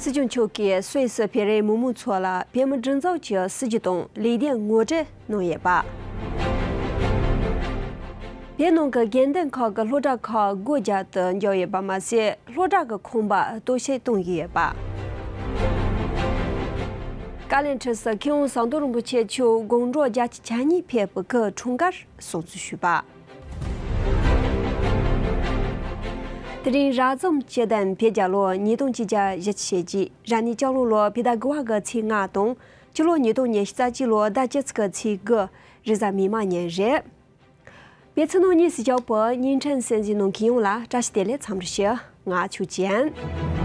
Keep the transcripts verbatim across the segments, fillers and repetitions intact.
སྲིད་སྐྱོང་མཆོག་གིས་སུད་སི་བོད་རིགས་མི་མང་ཚོ་ལ་བོད་མི་སྒྲིག་འཛུགས་ཀྱི་སྲིད་ཇུས་དང་ལས་དོན་ངོ་སྤྲོད་གནང་ཡོད་པ། བོད་ནང་གི་དགོན་སྡེ་ཁག་གི་སློབ་གྲྭ་ཁག་སྒོ་བརྒྱབ་ཏུ་འཇུག་ཡོད་པ་མ་ཟད། སློབ་གྲྭ་གི་ཁང་པ་གཏོར་བཤིག་གཏོང་གི་ཡོད་པ། བཀའ་བློན་ཁྲི་ཟུར་མཁས་དབང་ཟམ་གདོང་རིན་པོ་ཆེ་མཆོག་དགོང་དྲོ་རྒྱལ་སྤྱི་ཆ་གཉིས་ཕེབས་པའི་སྐུ་འཁྲུངས་སྐར་སྲུང་བརྩི་ཞུས་པ། དེ་རིང་རབ་བྱུང་སྤྱི་ཟླ་བརྒྱད་ལོ་ཉིས་སྟོང་ཆིག་བརྒྱ་བཞི་བཅུ་ཞེ་གཅིག་རབ་གནས་སྤྱི་ལོ་ལོ་བོད་ཟླ་དགུ་པ་གི་ཚེས་ལྔ་དང་། སྤྱི་ལོ་ཉིས་སྟོང་ཉི་ཤུ་རྩ་གཅིག་ལོ་ཟླ་བཅུ་གཅིག་གི་ཚེས་དགུ་རེས་གཟའ་མིག་དམར་ཉིན་རེད། བོད་ཕྱི་ནང་གཉིས་སུ་བཞུགས་པའི་བརྙན་འཕྲིན་གསན་གཟིགས་གནང་མཁན་ཡོངས་ལ་བཀྲ་ཤིས་བདེ་ལེགས་འཚམས་འདྲི་ཞུ། ང་ཆོས་ཅན།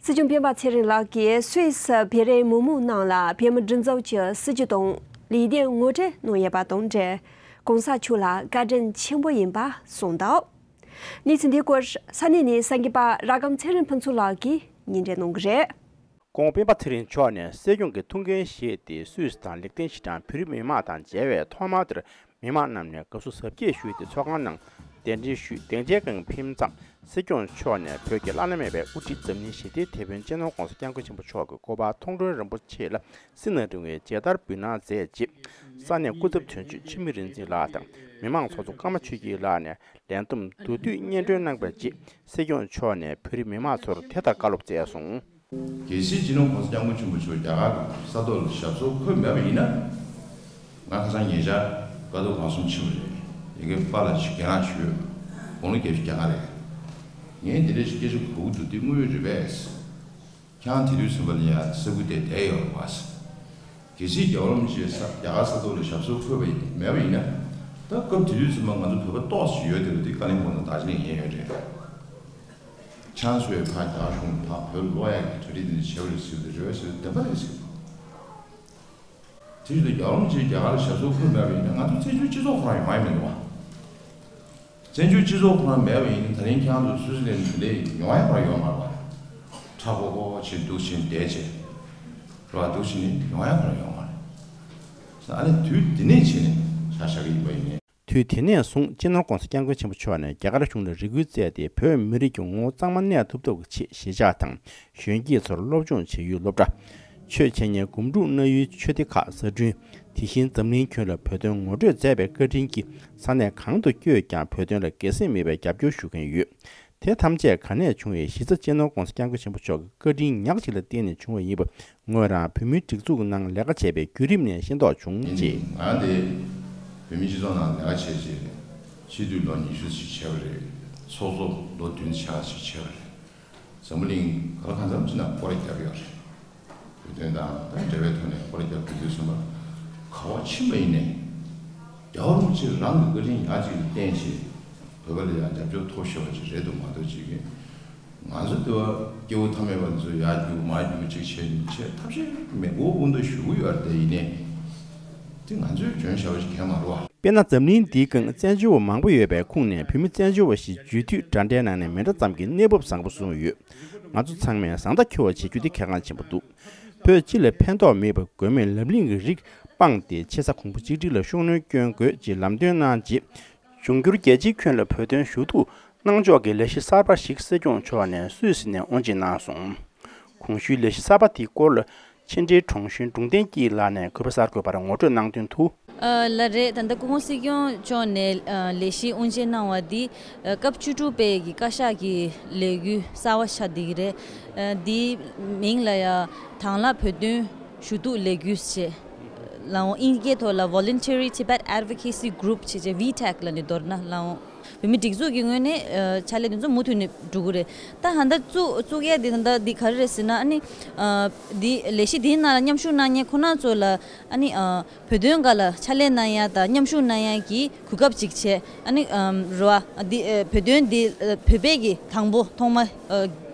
སྲིད་སྐྱོང་སྤེན་པ་ཚེ་རིང་ལགས་ཀྱིས་སུད་སི་བོད་རིགས་མི་མང་རྣམས་ལ་བོད་མི་སྒྲིག་འཛུགས་ཀྱི་སྲིད་ཇུས་དང་ལས་དོན་ངོ་སྤྲོད་གནང་ཡོད་པ་དང་འབྲེལ། གོང་ས་མཆོག་ལ་བཀའ་དྲིན་ཆེན་པོ་ཡིན་པ་གསུངས་འདུག་གནས་ཚུལ་འདིའི་སྐོར་ས་གནས་ནས་གསར་འགོད་པ་ར་སྒམ་ཚེ་རིང་ཕུན་ཚོགས་ལགས་ཀྱིས་སྙན་སྒྲོན་གནང་གི་རེད། ཁོང་སྤེན་པ་ཚེ་རིང་མཆོག་ནས་སྲིད་སྐྱོང་གི་ཐུགས་འགན་བཞེས་ཏེ་སུད་སི་དང་ལིག་ཏེན་ཤི་ཏན་བོད་རིགས་མི་མང་དང་མཇལ་བའི་ཐོག་མ་དེར། མི་མང་རྣམས་ནས་དགའ་བསུ་གཟབ་རྒྱས་ཞུས་ཏེ་ཚོགས་ཁང་ནང་གདན་འདྲེན་ཞུས། སྡིངས་ཆའི་སྒང་ཕེབས་མཚམས་སྲིད་སྐྱོང་མཆོག་ནས་བོད་ཀྱི་བླ་ན་མེད་པའི་དབུ་ཁྲིད་འཛམ་གླིང་ཞི་བདེའི་དེད་དཔོན་སྤྱི་ནོར་༧གོང་ས་༧སྐྱབས་མགོན་ཆེན་པོ་མཆོག་གི་སྐུ་པར་མཐོང་གྲོལ་རིན་པོ་ཆེ་ལ་སྲིད་ན་རིང་བའི་མཇལ་དར་འབུལ་གནང་མཛད་རྗེས། ས་གནས་སྐུ་ཚབ་དོན་གཅོད་འཆི་མེད་རིག་འཛིན་ལགས་དང་མི་མང་ཚོགས་གཙོ་ཀརྨ་ཆོས་སྐྱིད་ལགས་ནས་ལས་བསྡོམས་མདོར་བསྡུས་སྙན་སྒྲོན་གནང་བའི་རྗེས། སྲིད་སྐྱོང་མཆོག་ནས་བོད་རིགས་མི་མང་ཚོར་དེ་ལྟར་བཀའ་སློབ་སྩལ་སོང་། གལ་སྲིད་སྤྱི་ནོར་༧གོང་ས་༧སྐྱབས་མགོན་ཆེན་པོ་མཆོག་རྒྱ་གར་གྱི་ས་ཐོག་ལ་ཞབས་སོར་འཁོད་མེད་པ་ཡིན་ན། ང་ཁ་སང་ཉེ་ཆར་དཀའ་སྡུག་གང་གསུམ་ཕྱིན་པ་རེད། ཡ་གི་པཱ་ལགས་ཅིག་རྒན་ལགས་ཞུས། དགུང་ལོ་བརྒྱད་ཅུ་གྱ་ལྔ་རེད། ངས་འདི་འདྲའི་སྐད་ཆ་གོ་གི་འདུག་འདི་དངོས་ཡོད་རེད་པས། ཁྱེད་རང་དེ་དུས་ཚན་པ་ལ་ཡ་ས་ཁུལ་དེ་བསྡད་ཡོད་རེད་པ། གལ་སྲིད་རྒྱལ་བ་རིན་པོ་ཆེ་ས་རྒྱ་གར་ས་ཐོག་ལ་ཞབས་སོར་འཁོད་པ་མེད་པ་ཡིན་ན། ད་སྐབས་དེ་དུས་ཚན་པ་ང་ཚོ་བོད་པ་ཏོག་ཙམ་ཡོད་བསྡད་པ་འདི་བཀའ་བློན་སྐུ་ངོ་དང་བདག་ཅིག་ལ་ཡིན་ཡོད་རེད། ཁྱེད་རང་ཚོས་ཕར་རྒྱ་གར་གཞུང་ལ་ཕར་བོད་ལ་ལོག་ཡག་གི་གྲ་སྒྲིག་འདི་འདྲ་བྱས་པ་རེད་ཟེར་དུས་རེ་བ་ཟེར་བདེན་པ་རེད་ཟེར། དེ་བཞིན་དུ་རྒྱལ་བ་རིན་པོ་ཆེ་རྒྱ་གར་ལ་ཞབས་སོར་འཁོད་མེད་པ་ཡིན་ན་ང་ཚོ་བཙན་བྱོལ་སྤྱི་ཚོགས་ཁོ་རང་ཡོང་ཡ་མི་འདུག་བ། བཙན་བྱོལ་སྤྱི་ཚོགས་ཁོ་རང་མེད་པ་ཡིན་ན་ད་རིང་ཁྱེད་རང་ཚོ་སུད་སི་ལན་དེ་འདྲ་ཡོང་ཡ་ཁོ་རང་ཡོད་མ་རེད་བ། ཁྲ་ཁོ་ཁོ་བྱས་འདུག་བྱས་བསྡད་བྱས། རེ་བ་འདུག་བྱས་ནས་ཡོང་ཡ་ཁོ་རང་ཡོད་མ་རེད། ཨ་ནི་དུས་འདི་ནས་བྱས་ནས་ཆ་བཞག་གི་ཡིན་པ་ཡིན་ནའི། དུས་དེ་ནས་བཟུང་སྤྱི་ནོར་༧གོང་ས་༧སྐྱབས་མགོན་ཆེན་པོ་མཆོག་ནས་རྒྱ་གར་གཞུང་ལ་རེ་སྐུལ་བསྩལ་ཏེ་བོད་མི་རིགས་ཀྱི་ངོ་བོ་གཙང་མ་གནས་ཐུབ་ཐབས་ཀྱི་ཆེད་གཞིས་ཆགས་དང་གཞོན་སྐྱེས་ཚོར་སློབ་སྦྱོང་བྱེད་ཡུལ་སློབ་གྲྭ། ཆོས་འཆད་ཉན་སྒོམ་སྒྲུབ་གནང་ཡུལ་ཆོས་སྡེ་ཁག་གསར་སྐྲུན། དེ་བཞིན་འཛམ་གླིང་ཁྱོན་ལ་བོད་དོན་ངོ་སྤྲོད་མཛད་པའི་བཀའ་དྲིན་གྱིས་ས་གནས་གང་དུ་བསྐྱོད་ཀྱང་བོད་དོན་ལ་སྒེར་སེམས་མེད་པའི་རྒྱབ་སྐྱོར་ཞུ་མཁན་ཡོད། དེ་ཐམས་ཅད་ག་ནས་བྱུང་བའི་གཞི་རྩ་སྤྱི་ནོར་༧གོང་ས་༧སྐྱབས་མགོན་ཆེན་པོ་མཆོག་གི་བཀའ་དྲིན་ཉག་གཅིག་ལ་བརྟེན་ནས་བྱུང་བ་ཡིན་པ་ངོས་རང་བོད་མིའི་སྒྲིག་འཛུགས་ཀྱི་ནང་ལས་ཀ་བྱས་པའི་བརྒྱུད་རིམ་ནས་ཤེས་རྟོགས་བྱུང་ཡིན། ཅེས། ང་འདི་བོད་མིའི་སྤྱི་ཚོགས་ནང་ལས་ཀ་བྱས་རྗེས་སྤྱི་འཐུས་ལོ་ཉི་ཤུ་ཞིག་བྱས་པ་རེད། ཚོགས་གཙོ་ལོ་བདུན་ཕྱག་ཞིག་བྱས་པ་རེད། འཛམ་བུ་གླིང་ག་ལ་གང་འཚམ་ཅིག་ནང་སྐོར་ར་བརྒྱབ་ཡོད་རེད། བོད་དོན་དང་ད་འབྲེལ་བའི་ཐོག་ནས་སྐོར་ར་བརྒྱབ་དུས་དུས་ཙམ་པ་ག་པར་ཕྱིན་པ་ཡིན་ནའི། རྒྱལ་བ་རིན་པོ་ཆེ་རང་གི་བཀའ་དྲིན་ཉག་གཅིག་ལ་བརྟེན་བྱས་བོད་པ་ལ་ཡང་རྒྱབ་སྐྱོར་ཐོབ་ཤེས་པ་ཅིག་རེད་འདུག་མ་གཏོགས་ཅིག་གིས་ང་ཚོ་འདི་བ་སྐྱེ་བོ་ཐ་མལ་པ་ཚོ་ཡར་རྒྱུག་མར་རྒྱུག་ཅིག་བྱས་ནས་བྱས་ཐབས་ཤེས་མེད་མགོ་དགུང་དུ་གཞུག་གི་ཡོད་རེད་དེ། ཡིན་ནའི་དེ་ང་ཚོས་འཇོན་བྱ་བ་ཞིག་གང་མ་རེད་བ། དཔེར་ན་འཛམ་གླིང་འདིའི་སྒང་བཙན་བྱོལ་བ་མང་པོ་ཡོད་པའི་ཁོངས་ནས་བོད་མི་བཙན་བྱོལ་བ་ཞིག་རྒྱུད་མཐུད་འདྲ་འདྲའི་ནང་ནས་མི་འདྲ་ཙམ་གྱི་གནས་བབ་བཟང་པོ་བཟུང་ཡོད། ང་ཚོ་ཚང་མས་བཟང་མཐའ་འཁྱོལ་བ་བྱེད་རྒྱུ་དེ་གལ་འགངས་ཆེན་པོ་འདུག་བོད་སྤྱི་ལ་ཕན་ཐོགས་མེད་པའི་དགོས་མེད་ལམ་ལྷིང་གི་རིགས་སྤངས་ཏེ་ཆེ་ས་གོང་བུ་གཅིག་སྒྲིལ་ལ་ཤུགས་སྣོན་སྐྱོན་དགོས་ཅེས་ལམ་སྟོན་གནང་རྗེས། འབྱུང་འགྱུར་རྒྱལ་སྤྱིའི་ཁྱོན་ལ་བོད་དོན་ཞུ་གཏུག་གནང་ཕྱོགས་ཀྱི་ལས་གཞི་གསར་པ་ཞིག་སྲིད་སྐྱོང་མཆོག་ནས་སུད་སི་ནས་དབུ་འབྱེད་གནང་སོང་། གོང་ཞུས་ལས་གཞི་གསར་པ་དེའི་སྐོར་ལ་ཕྱི་འབྲེལ་དྲུང་གཞོན་འབྲོང་ལྡན་སྐྱིད་ལགས་ནས་གུས་པ་གསར་འགོད་པར་ངོ་སྤྲོད་གནང་དོན་དུ། ཨ་ལགས་རེད། ད་ལྟ་སྐུ་ངོ་སྲིད་སྐྱོང་མཆོག་ནས་ཨ་ལས་གཞི་དབུ་འབྱེད་གནང་བ་འདི་ཨ་སྐབས་བཅུ་དྲུག་པའི་གི་བཀའ་ཤག་གི་ལས་འགུལ་གསར་བ་ཆགས་བསྡད་ཀྱི་རེད། ཨ་འདིའི་མིང་ལ་ཡ་དང་བླངས་བོད་དོན་ཞུ་གཏུག་ལས་འགུལ་ཞེས་ལའང་དབྱིན་སྐད་ཐོག་ལ་Voluntary Tibet Advocacy Group ཞེས་བྱས་ཝི་ཊེག་ལབ་ནས་མདོར་ན་ལའང་། བོད་མི་སྒྲིག་འཛུགས་ཀྱི་ངོས་ནས་ཨ་ཕྱག་ལས་དེ་ཚོ་མུ་མཐུད་ནས་འགྲོ་གི་རེད། ད་ཧ་ད་བཙུགས་བཙུགས་ཡས་དེ་ད་འདི་ག་རེ་རེད་ཟེར་ན། ཨ་ནི་ཨ་འདི་ལས་གཞི་འདིའི་ནང་ལ་མཉམ་ཞུགས་གནང་མཁན་ཁོ་རང་ཚོ་ལ་ཨ་ནི་ཨ་བོད་དོན་སྒང་ལ་ཕྱག་ལས་གནང་ཡ་དང་མཉམ་ཞུགས་གནང་ཡ་གི་གོ་སྐབས་ཅིག་བྱས། ཨ་ནི་ཨ་རེད་བ། འདི་ཨ་བོད་དོན་འདི་ཨ་བོད་པའི་གི་དང་པོ་ཐོག་མ་ཨ་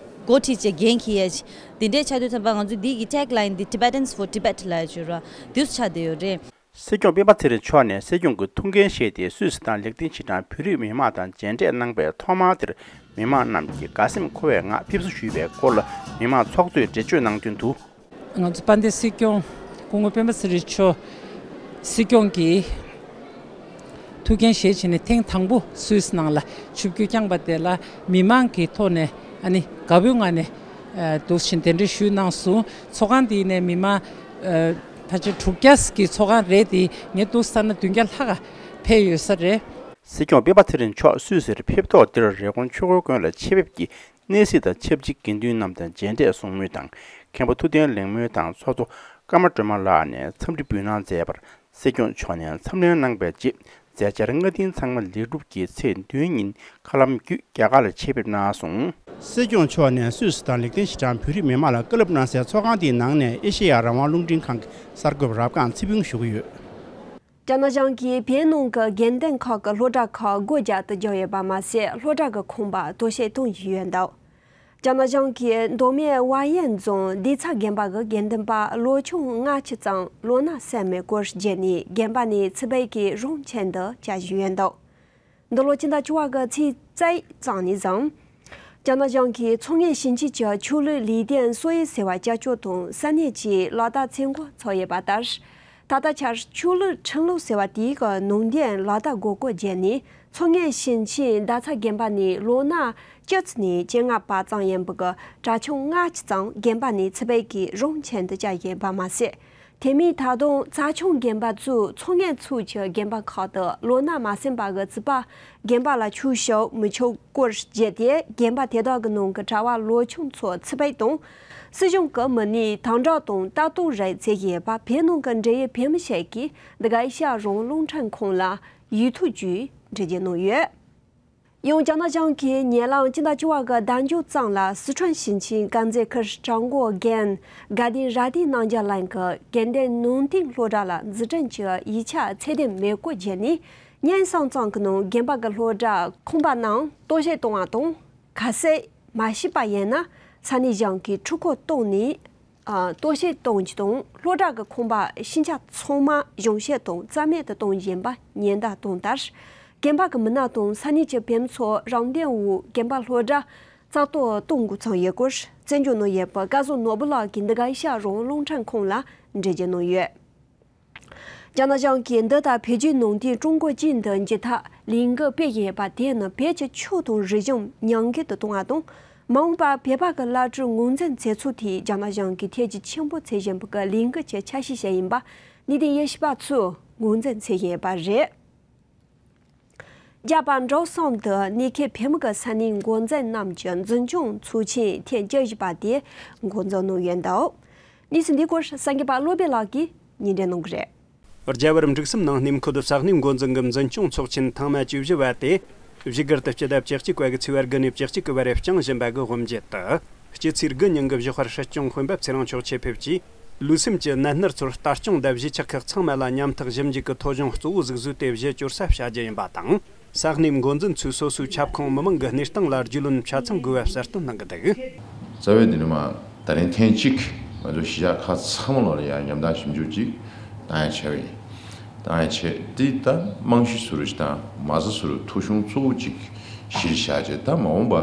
འགོ་ཁྲིད་བྱས་འགན་འཁྱེར་ཡ་ཅིག་འདི་འདྲའི་ཆགས་དུས་ཙམ་པ་ང་ཚོ་འདི་གི་ཊེག་ལའིན་འདི་Tibetans for Tibet ལབ་ཡ་ཅིག་ཡོད་རེད་བ། འདི་ཚོ་ཆགས་བསྡད་ཡོད་རེད། སྲིད་སྐྱོང་སྤེན་པ་ཚེ་རིང་མཆོག་ནས་སྲིད་སྐྱོང་གི་ཐུགས་འགན་བཞེས་ཏེ་སུད་སི་དང་ལིག་ཏེན་ཤི་ཊན་བོད་རིགས་མི་མང་དང་མཇལ་འཕྲད་གནང་པའི་ཐོག་མར་དེར་མི་མང་རྣམས་ཀྱིས་དགའ་སེམས་འཁོལ་བའི་ངང་ཕེབས་བསུ་ཞུས་པའི་སྐོར་ལ་མི་མང་ཚོགས་གཙོས་འགྲེལ་བརྗོད་གནང་དོན་དུ། ང་ཚོ་དཔལ་ལྡན་སྲིད་སྐྱོང་སྐུ་ངོ་སྤེན་པ་ཚེ་རིང་མཆོག་སྲིད་སྐྱོང་གི་ཐུགས་འགན་བཞེས་བྱས་ནས་ཐེངས་དང་པོ་སུད་སི་ནང་ལ་ཆིབས་བསྒྱུར་བསྐྱངས་པ་དེ་ལ་མི་མང་གི་ཐོག་ནས་ཨ་ནི་དགའ་པོའི་ངང་ནས་ཨ་འདུག་བཞིན་གདན་འདྲེན་ཞུས་གནང་སོང་། ཚོགས་ཁང་འདི་ནས་མི་མང་ཨ་ཕལ་ཆེར་དྲུག་བརྒྱ་གི་ཚོགས་ཁང་རེད་དེ། ངས་འདུག་བསམ་ན་བདུན་བརྒྱ་ལྷག་ཕེབས་ཡོད་ས་རེད། སྲིད་སྐྱོང་སྤེན་པ་ཚེ་རིང་མཆོག་སུད་སིར་ཕེབས་ཐོག་འདིར་རེབ་གོང་ཆོས་འཁོར་དགོན་ལ་ཆེད་ཕེབས་ཀྱིས་གནས་གཟིགས་དང་ཆབས་ཅིག་དགེ་འདུན་རྣམས་དང་མཇལ་འཕྲད་གསུང་མུས་དང་། མཁན་པོ་ཐུབ་བསྟན་ལེགས་སྨོན་དང་ཚོགས་གཙོ་ཀརྨ་སྒྲོལ་མ་ལགས་ནས་འཚམས་འདྲི་འབུལ་གནང་མཛད་པར། སྲིད་སྐྱོང་མཆོག་ནས་འཚམས་ལན་གནང་བའི་རྗེས། མཛད་འཆར་སྔ་རྟིང་ཚང་མ་ལེགས་གྲུབ་ཀྱིས་ཚེས་བདུན་ཉིན་མཁའ་ལམ་བརྒྱུད་རྒྱ་གར་ལ་ཆེད་ཕེབས་གནང་སོང་། སྲིད་སྐྱོང་མཆོག་ནས་སུད་སི་དང་ལིག་ཏེན་ཤི་ཊན་བོད་རིགས་མི་མང་ལ་བཀའ་སློབ་གནང་སའི་ཚོགས་ཁང་དེའི་ནང་ནས་ཨེ་ཤེ་ཡ་རང་དབང་རླུང་འཕྲིན་ཁང་གི་གསར་འགོད་པ་རབ་སྒང་ཚེ་ཕུན་ཞུ་གི་ཡོད། ཅ་ན་ཞང་གིས་བོད་ནང་གི་དགོན་སྡེ་ཁག་གི་སློབ་གྲྭ་ཁག་སྒོ་རྒྱག་ཏུ་བརྒྱབ་ཡོད་པ་མ་ཟད། སློབ་གྲྭ་གི་ཁང་པ་སྟོར་བཤིག་གཏོང་བཞིན་ཡོད་འདུག་ཅ་ན་ཞང་གི་མདོ་སྨད་བ་ཡན་རྫོང་བདེ་ཚ་དགོན་པ་གི་དགེ་འདུན་པ་ལོ་ཆུང་ལྔ་བཅུ་ཙམ་ལོ་ན་སད་མེད་སྐོར་བརྒྱབ་ནས་དགོན་པ་ནས་ཚུར་ཕེབས་ཀྱི་རང་ཆེད་དུ་བཅར་བཞིན་ཡོད་འདུག་འདི་ལོ་སྤྱི་ཟླ་བཅུ་པ་གི་ཚེས་རྩ་ཙམ་ནས་བཟུང་། ཅ་ན་ཞང་གིས་མཚོ་སྔོན་ཞིང་ཆེན་གྱི་ཆོས་ལུགས་ལས་དོན་སོག་ཡུལ་ཟེར་བ་ཅ་ཅོ་དང་ས་གནས་ཀྱི་ལག་བསྟར་ཚད་འགོ་ཚུགས་ཡོད་པ་ལྟར། ད་ལྟ་ཆར་ཆོས་ལུགས་ཁྲིམས་ལུགས་ཟེར་བ་དེའི་གི་ནང་དོན་ལག་བསྟར་དགོས་མཁོ་བརྗོད་ནས། མཚོ་སྔོན་ཞིང་ཆེན་རྡ་ཚ་དགོན་པ་ནས་ལོ་ན་བཅུ་ཙམ་ནས་བཅོ་ལྔ་བར་ཙམ་ཡིན་པའི་གི་གྲྭ་ཆུང་ལྔ་བཅུ་ཙམ་དགོན་པ་ནས་ཚུར་ཕེབས་ཀྱི་རང་ཆེད་དུ་བཅར་ཡོད་པ་མ་ཟད། དེ་མིན་ད་དུང་རྩ་ཆུང་དགོན་པ་གཙོས་མཚོ་སྔོན་ཚུན་གྱི་དགོན་པ་ཁག་ཏུ་ལོ་ན་མ་སོན་པ་གི་རྩིས་པ་དགོན་པ་ལ་ཆོས་ཞུ་མི་ཆོག་སྐོར་བརྗོད་དེ། དགོན་པ་དེ་དག་གི་ནང་གི་གྲྭ་བ་ལོ་ཆུང་ཚོ་ཚུར་ཕེབས་དང་། སྲིད་གཞུང་གི་མི་སྣས་དམ་དྲག་དང་ལྟ་རྟོག་རེད་ཟེར་ཡོད་པ་བོད་ནང་གི་འབྲེལ་ཡོད་བོད་མི་ཞིག་གིས་འདི་ག་ཨེ་ཤ་ཡ་རང་དབང་རླུང་འཕྲིན་ཁང་ལ་ཡིག་ཐོག་བརྒྱུད་འགྲེལ་བརྗོད་གནང་ཡོད། ཡང་ཅ་ན་ཞང་གིས་ཉེ་ལམ་སྤྱི་ཟླ་བཅུ་པ་གི་ཟླ་མཇུག་ཙམ་ལ་སི་ཁྲོན་ཞིང་ཆེན་དཀར་མཛེས་ཁུལ་བྲག་འགོ་དགོན་དགའ་ལྡན་རབ་བརྟན་རྣམ་རྒྱལ་གླིང་གི་དགེ་འདུན་ནང་བསྟན་སློབ་གྲྭ་ལ་འཛུགས་སྐྲུན་གྱི་ཡིག་ཆ་ཚད་ལྡན་མེད་སྐོར་བརྗོད་ནས། ཉིན་གསུམ་ཙམ་གྱི་ནང་དགོན་པ་གི་སློབ་གྲྭ་ཁང་པ་རྣམས་སྟོར་བཤིག་གཏོང་བ་དང་། གལ་སྲིད་མ་ཤེས་པ་ཡིན་ན་ས་གནས་གཞུང་གིས་འཕྲུལ་འཁོར་གཏོང་ནས། ཨ། སྟོར་བཤིག་གཏོང་རྒྱུ་དང་། སློབ་གྲྭ་གི་ཁང་པ་ཤིང་ཆ་ཚང་མ་གཞུང་བཞེས་དང་རྩ་མེད་དུ་གཏོང་བཞིན་པ་ཉེན་བརྡ་བཏང་མཐར། དགོན་པ་གི་མི་སྣ་དང་ས་གནས་ཀྱི་བོད་མི་ཚོ་རང་འདེམས་འོག་དགོན་པ་སློབ་གྲྭ་རྩ་གཏོར་གཏོང་འགོ་ཚུགས་ཡོད་སྐོར་བཙན་བྱོལ་ནང་ཡོད་པའི་སྐལ་བཟང་ནོར་བུ་ལགས་ཀྱིས་འདི་ག་ཨེ་ཤ་ཡ་རང་དབང་རླུང་འཕྲིན་ཁང་ལ་འགྲེལ་བརྗོད་གནང་ཡོད། ཅ་ན་ཞང་གིས་འདི་ལྟར་བོད་བརྒྱུད་ནང་བསྟན་ཀྲུང་གོ་ཅན་དུ་འགྱུར་ཐབས་ལས་འགུལ་སྤེལ་བཞིན་ཡོད་པ་དེ་ནི་བོད་ཀྱི་ཆོས་དང་རིག་གཞུང་ཉམས་རྒུད་དུ་གཏོང་བ་དང་། མ་འོངས་པར་བོད་པ་གི་བླ་སྤྲུལ་ངོས་འཛིན་མཛད་ཚུལ་དེ་ཅ་ན་ཞང་གིས་ཐེ་ཇུས་ཆེན་པོ་བྱེད་བཞིན་པའི་ལས་འགུལ་གྱི་ཆ་ཤས་ཤིག་ཡིན་པ་གནས་བརྟན་དབྱེ་ཞིབ་པ་ཚོས་ངོས་འཛིན་བྱེད་བཞིན་ཡོད་པ་རེད། རྒྱ་བལ་འབྲུག་གསུམ་དུ་གནས་འཁེལ་བོད་མི་གི་ས་གནས་འགོ་འཛིན་རྣམས་ཀྱི་འཛིན་སྐྱོང་ཚོགས་ཆེན་ཐེངས་བཅུ་བཞི་པ་དེ་འགོ་འཛུགས་གནང་ཡོད་འདུག་གནས་ཚུལ་འདིའི་སྐོར་གསར་འགོད་པ་བློ་བྷེ་ལགས་ཀྱིས་སྙན་སྒྲོན་གནང་གི་རེད། རྒྱ་བལ་འབྲུག་གསུམ་ནང་གནས་འཁོད་ས་གནས་འགོ་འཛིན་གྱི་འཛིན་སྐྱོང་ཚོགས་ཆེན་ཐེངས་མ་བཅུ་བཞི་པ་དེ་བཞུགས་སྒར་དུ་སྤྱི་ཟླ་བཅུ་གཅིག་པ་གི་ཚེས་པ་དགུ་ནས་བཅུ་གཅིག་གི་བར་བསྐྱངས་བཞིན་པ་གི་དབུ་འབྱེད་དུ། སྤྱི་ཚེས་དགུ་ཉིན་གྱི་བཞུགས་སྒར་སྲིད་སྐྱོང་སྤེན་པ་ཚེ་རིང་མཆོག་ཆེད་ཕེབས་ཀྱིས། ལུས་སེམས་ཀྱི་ནད་མནར་ཚོར་ལྟ་སྐྱོང་དང་གཞིས་ཆགས་ཁག་ཚང་མ་ལ་ཉམ་ཐག་ཞིབ་འཇུག་གི་ཐོ་གཞུང་གཙོ་བོ་ཟིག་བཟོས་ཏེ་གཞི་བཅོལ་ས་བྱ་རྒྱུ་ཡིན་པ་དང་། ས་གནས་འགོ་འཛིན་ཚོས་སོ་སོའི་ཁྱབ་ཁོངས་མི་མང་གི་གནས་སྟངས་ལ་རྒྱུས་ལོན་ཆ་ཚང་དགོས་པ་གསལ་སྟོན་གནང་གི་འདུག་རྩ་བའི་དེ་ནི་མ། ད་རིང་ཐེངས་གཅིག་ང་ཚོ་གཞིས་ཆགས་ཁག་ཚང་མ་ལོག་ལ་ཡང་ཉམས་ཐག་ཞིབ་འཇུག་ཅིག་བཏང་ཡ་བྱས་པ་ཡིན། བཏང་ཡ་བྱས་དེ་ད་རྨང་གཞི་ཟུར་ཞིག་དང་མ་རྩ་ཟུར་ཐོ་གཞུང་གཙོ་བོ་ཅིག་གཞིར་བཞག་བྱས། ད་མ་འོངས་པ་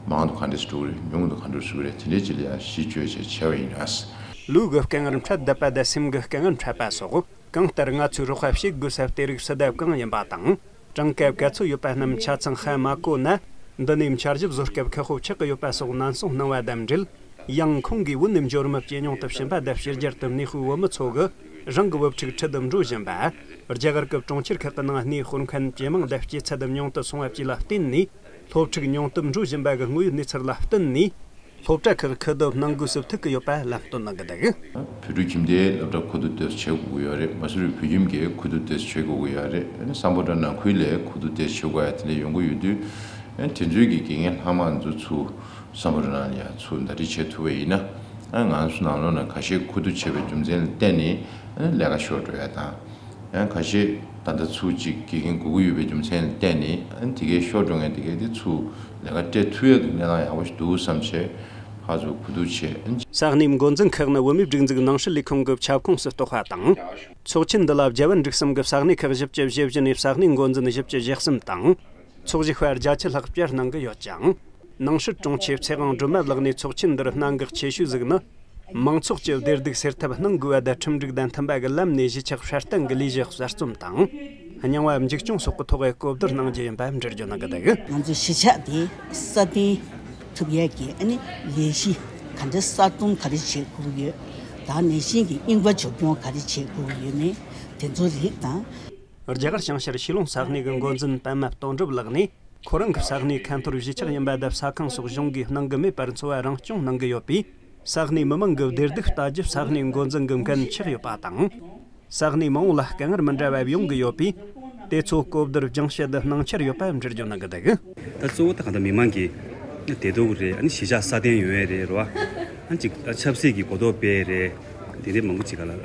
མང་དུ་ག་འདྲས་སུ་འགྲོ་གི་རེད། ཉུང་དུ་ག་འདྲས་སུ་འགྲོ་གི་རེད། དེ་འདྲས་ཅིག་ལ་ཡང་གཞི་བཅོལ་བྱས་བྱས་པ་ཡིན་ར། ལུས་ཀྱི་དཀའ་ངལ་འཕྲད་བསྡད་པ་དང་སེམས་ཀྱི་དཀའ་ངལ་འཕྲད་པ་སོགས་གང་ལྟར་ང་ཚོས་རོགས་པ་བྱེད་དགོས་ས་དེ་རིགས་སུ་བསྡད་གང་ཡིན་པ་དང་། གྲངས་ཀ་ག་ཚོད་ཡོད་པ་རྣམས་ཆ་ཚང་ཧ་མ་གོ་ན། འདི་ནས་འཆར་གཞི་བཟོ་སྐབས་ཁག་པོ་ཆགས་ཀྱི་ཡོད་པ་སོགས་ནན་གསུང་གནང་བ་དང་འབྲེལ། ཡང་ཁོང་གིས་བོད་ནས་འབྱོར་མི་ཇེ་ཉུང་དུ་ཕྱིན་པ་དང་། ཕྱི་རྒྱལ་དུ་གནས་སྤོས་བོད་མི་ཚོ་གིས་རང་གི་བུ་ཕྲུག་ཁྲིད་དུ་འགྲོ་བཞིན་པ། རྒྱ་གར་གྱི་གྲོང་ཁྱེར་ཁག་གི་ནང་གནས་སྤོར་མཁན་ཇེ་མང་དང་སྐྱེད་ཚད་དུ་ཉུང་དུ་སོང་བ་བཅས་ལ་བརྟེན་ནས། སློབ་ཕྲུག་ཉུང་དུ་འགྲོ་བཞིན་པ་གི་དངོས་ཡོད་གནས་ཚུལ་ལ་བསྟུན་ནས། སློབ་གྲྭ་ཁག་ཁུ་བསྡུ་གནང་དགོས་སུ་ཐུག་གི་ཡོད་པ་ལམ་སྟོན་གནང་གི་འདུག་བོད་ཕྲུག་ཁྱིམ་སྡེའི་སློབ་གྲྭ་ཁུ་བསྡུ་དེ་བྱེད་དགོས་ཀྱི་ཡོད་རེད། མ་སུ་རི་བོད་ཁྱིམ་གྱིས་ཁུ་བསྡུ་དེ་བྱེད་དགོས་ཀྱི་ཡོད་རེད། ཨ་ནི་སམ་བྷོ་ཊ་ནང་ཁུལ་ལས་ཁུ་བསྡུ་དེ་བྱེད་དགོས་ཡ་དེ་འདྲ་ཡོང་གི་ཡོད་དུས། ཨ་ནི་དེ་ཚོའི་གི་དགེ་རྒན་ལྷག་མ་ཚོ་ཚུར་སམ་བྷོ་ཊ་ནང་ལ་ཡ་ཚུར་ཟླ་སྒྲིལ་བྱེད་ཐུབ་པ་ཡིན་ན། ཨ་ནི་ང་ཚོ་ནང་ལོགས་ནས་ཁ་ཤས་ཁུ་བསྡུ་བྱས་པའི་རྒྱུ་མཚན་ལ་བརྟེན་ནས་ཨ་ནི་ལས་ཀ་ཤོར་འགྲོ་ཡ་དང་། ཡང་ཁ་ཤས་ད་ལྟ་ཚུར་གཅིག་དགེ་རྒན་དགོས་ཀྱི་ཡོད་པའི་རྒྱུ་མཚན་ལ་བརྟེན་ནས། ཨ་ནི་དེ་གའི་ཤོར་འགྲོ་མཁན་དེ་གའི་དེ་ཚུར་ལས་ཀ་སྤྲད་ཐུབ་ཡག་གི་གནས་སྟངས་ཡག་པོ་ཞིག་འདུག་བསམ་བྱས། ཁ་ཚོ་གུ་དུ་ཆེ། ས་གནས་འགོ་འཛིན་ཁག་ནི་བོད་མིའི་སྒྲིག་འཛུགས་ནང་སྲིད་ལས་ཁུངས་ཀྱི་ཁྱབ་ཁོངས་སུ་གཏོགས་པ་དང་། ཚོགས་ཆེན་འདི་ལ་རྒྱལ་བ་འབྲུག་གསུམ་གྱི་ས་གནས་ཁག་བཞི་བཅུ་ཞེ་བཞི་ནས་ས་གནས་འགོ་འཛིན་བཞི་བཅུ་ཞེ་གསུམ་དང་། ཚོགས་ཞུགས་པ་བརྒྱད་ཅུ་ལྷག་བཅར་གནང་གི་ཡོད་ཅིང་། ནང་སྲིད་དྲུང་ཆེ་ཚེ་དབང་སྒྲོལ་མ་ལགས་ནས་ཚོགས་ཆེན་འདིར་གནད་འགག་ཆེ་ཤོས་ཟིག་ནི། མང་ཚོགས་ཀྱི་བདེ་སྡུག་སེལ་ཐབས་གནང་དགོས་པ་དང་ཁྲིམས་སྒྲིག་དང་མཐུན་པ་གི་ལམ་ནས་གཞིས་ཆགས་སྲ་བརྟན་གྱི་ལས་གཞི་གསར་རྩོམ་དང་། རྙིང་བ་འཛུགས་སྐྱོང་སོགས་ཀྱི་ཐོག་གི་གོ་བསྡུར་གནང་རྒྱུ་ཡིན་པ་འགྲེལ་བརྗོད་གནང་གི་འདུག་ང་ཚོའི་གཞིས་ཆགས་དེ་སྲ་བརྟན་ཐུབ་ཡས་ཀྱི་ཨ་ནི་ལས་གཞི་ག་འདྲ་གསར་རྩོམ་ག་རེ་བྱེད་དགོས་ཀྱི་ཡོད། ད་ནང་བཞིན་གྱི་རྙིང་པ་འཛུགས་སྐྱོང་ག་རེ་བྱེད་དགོས་ཀྱི་ཡོད་མེད་དེ་ཚོ་རིགས་དང་། རྒྱ་གར་བྱང་ཤར་ཤི་ལོང་ས་གནས་ཀྱི་འགོ་འཛིན་པདྨ་དོན་གྲུབ་ལགས་ནས། ཁོ་རང་གི་ས་གནས་ཁ་འཐོར་གཞིས་ཆགས་ཡིན་པ་དང་ས་ཁང་སོགས་གཞུང་གིས་གནང་གི་མེད་པར་འཚོ་བ་རང་སྐྱོང་གནང་གི་ཡོད་པས། ས་གནས་མི་མང་གི་བདེ་སྡུག་ལྟ་རྒྱུ་ས་གནས་འགོ་འཛིན་གྱི་འགན་ཆགས་ཡོད་པ་དང་། ས་གནས་མང་བོ་ལ་དཀའ་ངལ་མི་འདྲ་བ་ཡོང་གི་ཡོད་པས། དེ་ཚོ་གོ་བསྡུར་སྦྱང་བཤད་དུ་གནང་འཆར་ཡོད་པ་འགྲེལ་བརྗོད་གནང་གི་འདུག་ད་གཙོ་བོ་ད་གང་ལྟར་མི་མང་གི་བདེ་སྡུག་རེད། ཨ་ནི་གཞིས་ཆགས་སྲ་བརྟན་ཡོང་ཡས་རེད་རོ། ཨ་ནི་ཅིག་ཆབ་སྲིད་ཀྱི་གོ་རྟོགས་སྤེལ་རེད། དེ་འདྲའི་མང་པོ་ཅིག་ག་ལ་ཨ་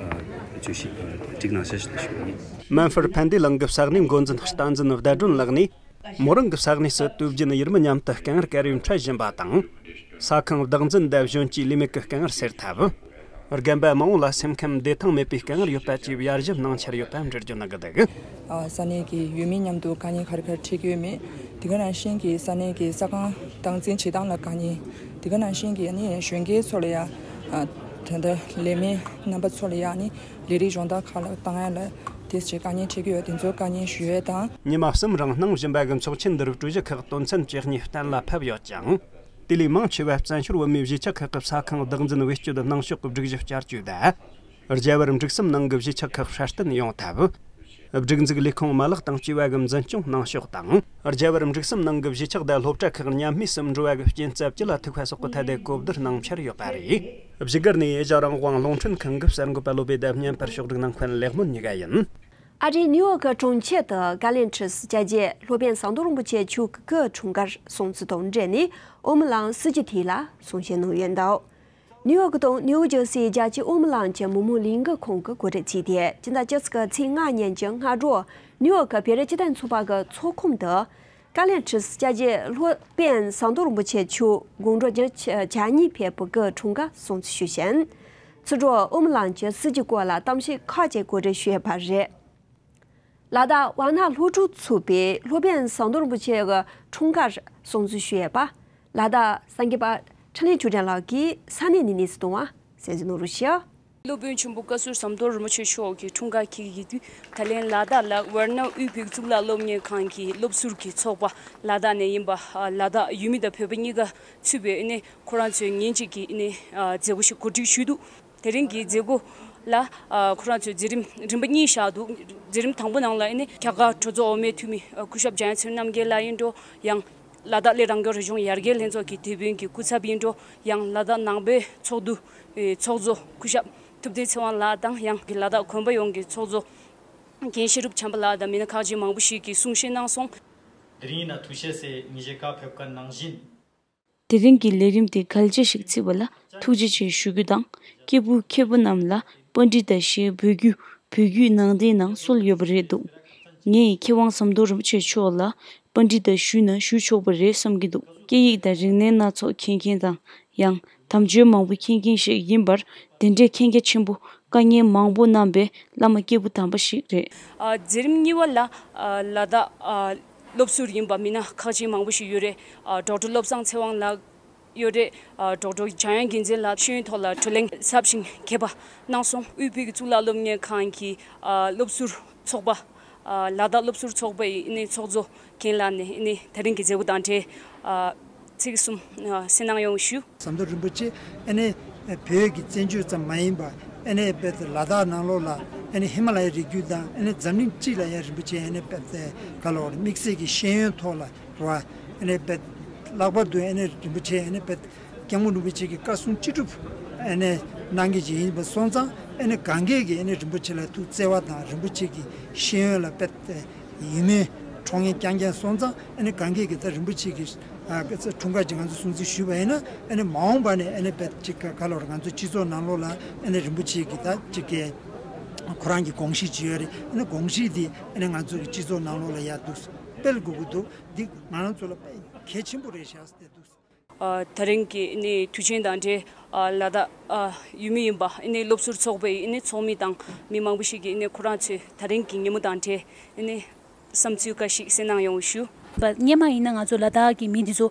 བརྗོད་གཞི་ཨ་སྒྲིག་གནང་བཞག་ཞེས་ཞུ་ཡིན། མན་ཧྥར་ཕན་བདེ་གླིང་གི་ས་གནས་འགོ་འཛིན་སྟངས་འཛིན་བརྡ་སྒྲོན་ལགས་ནས། མོ་རང་གི་ས་གནས་སུ་དུས་རྒྱུན་ཡུལ་མི་མཉམ་དུ་དཀའ་ངལ་སྐད་རིམ་འཕྲད་བཞིན་པ་དང་། ས་ཁང་བདག་འཛིན་དང་གཞོན་སྐྱེས་ལས་མེད་ཀྱི་དཀའ་ངལ་སེལ་ཐབས། རྒན་པ་མང་བོ་ལ་སེམས་ཁམས་བདེ་ཐང་མེད་པའི་དཀའ་ངལ་ཡོད་པ་བཅས་ཡར་ཞུ་གནང་འཆར་ཡོད་པ་འགྲེལ་བརྗོད་གནང་གི་འདུག་ས་གནས་ཀྱི་ཡུལ་མི་མཉམ་དུ་དཀའ་ངལ་ག་རེ་ག་རེ་འཕྲད་ཀྱི་ཡོད་མེད། དེ་ག་ནང་བཞིན་གྱི་ས་གནས་ཀྱི་ས་ཁང་བདག་འཛིན་བྱེད་སྟངས་ལ་དཀའ་ངལ། དེ་ག་ནང་བཞིན་གྱི་ནི་གཞོན་སྐྱེས་ཚོ་ལ་ཡང་ད་ལྟ་ལས་མེད་རྣམ་པ་ཚོ་ལ་ཡང་ནི་ལས་རིགས་སྦྱོང་བརྡར་ཁག་ལ་བཏང་ཡ་ལ་དེ་ཚོའི་དཀའ་ངལ་འཕྲད་ཀྱི་ཡོད། དེ་ཚོའི་དཀའ་ངལ་ཞུ་ཡས་དང་། ཉི་མ་གསུམ་རིང་གནང་བཞིན་པ་གི་ཚོགས་ཆེན་འདིར་གྲོས་གཞི་ཁག་དོན་ཚན་བཅུ་གཉིས་གཏན་ལ་ཕབ་ཡོད་ཅིང་། དེ་ལས་མང་ཆེ་བ་བཙན་བྱོལ་བོད་མིའི་གཞིས་ཆགས་ཁག་གི་ས་ཁང་བདག་འཛིན་བེད་སྤྱོད་གནང་ཕྱོགས་ཀྱི་སྒྲིག་གཞི་བསྐྱར་བཅོས་དང་། རྒྱལ་བར་འབྲུག་གསུམ་ནང་གི་གཞིས་ཆགས་ཁག་སྲ་བརྟན་ཡོང་ཐབས། སྒྲིག་འཛུགས་ལས་ཁུངས་མ་ལག་དང་བཅས་པ་གི་འཛིན་སྐྱོང་གནང་ཕྱོགས་དང་། རྒྱལ་བར་འབྲུག་གསུམ་ནང་གི་གཞིས་ཆགས་དང་སློབ་གྲྭ་ཁག་མཉམ་མོས་སུ་འགྲོ་བ་གི་རྐྱེན་རྩ་ཅི་ལ་ཐུག་པ་སོགས་ཀྱི་ཐད་དེ་གོ་བསྡུར་གནང་འཆར་ཡོད་པ་རེད། བཞུགས་སྒར་ནས་ཨེ་ཤ་རང་དབང་རླུང་འཕྲིན་ཁང་གི་གསར་འགོད་པ་བློ་བྷེ་དང་བརྙན་པར་ཕྱོགས་སྒྲིག་གནང་མཁན་ལེགས་སྨོན་གཉིས་ཀ་ཡིན། ཨ་རིའི་ནིའུ་ཡོག་གི་གྲོང་ཁྱེར་དུ་ཀ་ལན་ཁྲིས་བཅའ་རྒྱའི་སློབ་དཔོན་ཟམ་གདོང་རིན་པོ་ཆེ་མཆོག་གི་སྐུ་འཁྲུངས་སྐར་སྲུང་བརྩི་དང་འབྲེལ་ནས་ཨོ་མི་ལང་སྲིད་ཇུས་ཐད་ལ་གསུང་བཤད་གནང་ཡོད་འདུག་ནིའུ་ཡོག་དང་ནིའུ་ཇར་སིའི་རྒྱལ་སྤྱིའི་ཨོ་མི་ལང་གི་མི་མང་ལས་འགུལ་ཁང་གི་གོ་སྒྲིག་བྱས་ཏེ། སྤྱི་ཟླ་བཅུ་གཅིག་གི་ཚེས་ལྔ་ཉིན་གྱི་སྔ་དྲོ་ནིའུ་ཡོག་གི་བོད་རིགས་སྤྱི་མཐུན་ཚོགས་པ་གི་ཚོགས་ཁང་དུ་ཀ་ལན་ཁྲིས་བཅའ་རྒྱའི་སློབ་དཔོན་ཟམ་གདོང་རིན་པོ་ཆེ་མཆོག་དགུང་གྲངས་བརྒྱད་ཅུ་གྱ་གཉིས་ཕེབས་པའི་སྐུ་འཁྲུངས་སྐར་སྲུང་བརྩི་ཞུས་ཤིང་། ཚུར་འགྲོ་ཨོ་མི་ལང་གི་སྲིད་ཇུས་སྐོར་ལ་གཏམ་བཤད་ཁག་ཅིག་གོ་སྒྲིག་ཞུས་པ་རེད། ལ་དྭགས་ཝཱ་ཎ་སློབ་ཕྲུག་ཚོགས་པས་སློབ་དཔོན་ཟམ་གདོང་རིན་པོ་ཆེ་གི་འཁྲུངས་སྐར་སྲུང་བརྩི་ཞུས་པ། ལ་དྭགས་གསར་འགོད་པ་འཕྲིན་ལས་ཆོས་སྒྲོན་ལགས་ཀྱིས་ས་གནས་ནས་གནས་ཚུལ་བཏང་བ་གསན་གཟིགས་གནང་རོགས་ཞུ། སློབ་དཔོན་ཆེན་པོ་བཀའ་ཟུར་ཟམ་གདོང་རིན་པོ་ཆེ་མཆོག་གི་འཁྲུངས་སྐར་འཁེལ་གྱི་ཡོད་དུས། ད་ལན་ལ་དྭགས་ལ་ཝཱ་ཎ་དབུས་བོད་ཀྱི་གཙུག་ལག་སློབ་གཉེར་ཁང་གི་སློབ་ཟུར་གྱི་ཚོགས་པ་ལ་དྭགས་ནས་ཡིན་པ། ལ་དྭགས་ཡུལ་མི་དང་བོད་པ་གཉིས་ཀ་ཚུད་པའི་ཨ་ནི་ཁོ་རང་ཚོའི་ཉིན་གཅིག་གི་ཨ་ནི་མཛད་སྒོ་ཞིག་གོ་སྒྲིག་ཞུས་འདུག་དེ་རིང་གི་མཛད་སྒོ་ལ་ཨ་ཁོ་རང་ཚོས་མཛད་རིམ་རིམ་པ་གཉིས་བཞག་འདུག་མཛད་རིམ་དང་པོ་ནང་ལ་ཨ་ནི་རྒྱ་གར་གྲོས་ཚོགས་འོག་མའི་འཐུས་མི་ཨ་སྐུ་ཞབས་འཇམ་དབྱངས་ཚེ་རིང་རྣམ་རྒྱལ་ལགས་ཡིན་འགྲོ། ཡང་ལ་དྭགས་གླེ་རང་སྐྱོང་རིག་གཞུང་ཡར་རྒྱས་ལྷན་ཚོགས་ཀྱི་དེད་དཔོན་གྱི་སྐུ་ཚབ་ཡིན་འགྲོ། ཡང་ལ་དྭགས་ནང་པའི་ཚོགས་འདུ་ཨེ་ཚོགས་གཙོ་སྐུ་ཞབས་ཐུབ་བསྟན་ཚེ་དབང་ལགས་དང་། ཡང་གི་ལ་དྭགས་དགོན་པ་ཡོངས་ཀྱི་ཚོགས་གཙོ་རྒན་ཤེས་རབ་བྱམས་པ་ལགས་དང་མི་སྣ་ཁག་ཅིག་མང་པོ་ཞིག་གིས་གསུང་བཤད་གནང་སོང་། དེ་རིང་ཡིན་ན་ཐུགས་བཞེད་ཟེར་ཉིན་ཤས་ཁ་ཕེབས་ཀ་ནང་བཞིན། དེ་རིང་གི་ལས་རིམ་དེ་གལ་ཆེ་ཞིག་བརྩིས་པ་ལ་ཐུགས་རྗེ་ཆེ་ཞུ་རྒྱུ་དང་། སྐྱེས་བུ་མཁས་པ་རྣམས་ལ་པཎྜི་ཏ་ཞེས་འབོད་རྒྱུ་བོད་བརྒྱུད་ནང་བསྟན་ནང་སྲོལ་ཡོད་པ་རེད་འདུག་ངས་མཁས་དབང་ཟམ་གདོང་རིན་པོ་ཆེ་མཆོག་ལ་པཎྜི་ཏ་ཞུས་ན་ཞུ་ཆོག་པ་རེད་བསམ་གྱི་འདུག་སྐད་ཡིག་དང་རིག་གནས་སྣ་ཚོགས་མཁྱེན་མཁན་དང་། ཡང་དམ་ཆོས་མང་པོ་མཁྱེན་མཁན་ཞིག་ཡིན་པར། དེ་འདྲའི་མཁྱེན་རྒྱ་ཆེན་པོ་དཀའ་ངལ་མང་པོ་གནང་པའི་བླ་མ་སྐྱེས་བུ་དམ་པ་ཞིག་རེད། ཨ་མཛད་རིམ་གཉིས་པ་ལ་ཨ་ལ་དྭགས་ཨ་སློབ་ཟུར་ཡིན་པ་མི་སྣ་ཁག་ཅིག་མང་པོ་ཞིག་ཡོད་རེད། ཨ་ཌོག་ཊར་བློ་བཟང་ཚེ་དབང་ལགས་ཡོད་རེད། ཨ་ཌོག་ཊར་འཇམ་དབྱངས་རྒྱལ་མཚན་ལགས་ཤེས་ཡོན་ཐོག་ལ་བགྲོ་གླེང་ཟབ་ཞིང་རྒྱས་པ་གནང་སོང་། དབུས་བོད་ཀྱི་གཙུག་ལག་སློབ་གཉེར་ཁང་གི་ཨ་སློབ་ཟུར་ཚོགས་པ། ཨ་ལ་དྭགས་སློབ་ཟུར་ཚོགས་པའི་ཨ་ནི་ཚོགས་གཙོ་རྒན་ལགས་ནས་ཨ་ནི་དེ་རིང་གི་མཛད་སྒོ་དང་འབྲེལ་ཨ་ཚིག་གསུམ་ཨ་གསན་གནང་ཡོང་ཞུ། ཟམ་གདོང་རིན་པོ་ཆེ་ཨ་ནི་བོད་ཀྱི་བཙན་བྱོལ་ཙམ་མ་ཡིན་པ། ཨ་ནི་རྦད་དེ་ལ་དྭགས་ནང་ལོགས་ལ་ཨ་ནི་ཧི་མ་ལ་ཡའི་རི་རྒྱུད་དང་ཨ་ནི་འཛམ་གླིང་སྤྱི་ལ་ཡང་རིན་པོ་ཆེ་ཨ་ནི་རྦད་དེ་ག་ལ་བར་དམིགས་བསལ་གྱི་ཤེས་ཡོན་ཐོག་ལ་རེད་བ། ཨ་ནི་རྦད་ལྷག་པར་དུ་ཨ་ནི་རིན་པོ་ཆེ་ཨ་ནི་རྦད་སྐྱབས་མགོན་རིན་པོ་ཆེ་གི་བཀའ་གསུང་ཅི་སྒྲུབ་ཨ་ནི་གནང་མཁན་ཅིག་ཡིན་པ་སོང་ཙང་། ཨ་ནི་གང་གས་ཀྱིས་ཨ་ནི་རིན་པོ་ཆེ་ལ་ཐུགས་བརྩེ་བ་དང་རིན་པོ་ཆེ་གི་ཤེས་ཡོན་ལ་རྦད་དེ་ཡིད་སྨོན་འཁྲུངས་མཁན་རྐྱང་རྐྱང་སོང་ཙང་། ཨ་ནི་གང་གས་ཀྱིས་ད་རིན་པོ་ཆེ་གི་ཨ་འཁྲུངས་སྐར་ཅིག་ང་ཚོ་སྲུང་བརྩི་ཞུས་པ་ཡིན་ན། ཨ་ནི་མ་འོངས་པ་ནས་ཨ་ནི་རྦད་ཅིག་ག་ལ་བར་ང་ཚོ་སྤྱི་ཚོགས་ནང་ལོགས་ལ་ཨ་ནི་རིན་པོ་ཆེ་གི་ད་ཅིག་གི་ཁོ་རང་གི་དགོངས་གཞི་ཅིག་ཡོད་རེད། ཨ་ནི་དགོངས་གཞི་འདི་ཨ་ནི་ང་ཚོ་གི་སྤྱི་ཚོགས་ནང་ལོགས་ལ་ཡར་འདུག་སྤེལ་དགོས་ཀྱི་འདུག་འདི་ང་རང་ཚོ་ལ་དཔེ་གལ་ཆེན་པོ་རེད་ཤག་ཟེར་འདུག་ཨ་ད་རིང་གི་ཨ་ནི་དུས་ཆེན་དང་འབྲེལ། ཨ་ལ་དྭགས་ཨ་ཡུལ་མི་ཡིན་པ་ཨ་ནི་སློབ་ཟུར་ཚོགས་པའི་ཨ་ནི་ཚོགས་མི་དང་མི་མང་པོ་ཞིག་གིས་ཨ་ནི་ཁོ་རང་ཚོའི་ད་རིང་གི་ཉིན་མོ་དང་འབྲེལ་ཨ་ནི་བསམ་ཚུལ་འགའ་ཞིག་གསན་གནང་ཡོང་བ་ཞུ། པ་སྔོན་མ་ཡིན་ན་ང་ཚོ་ལ་དྭགས་ཀྱི་མི་འདི་ཚོ་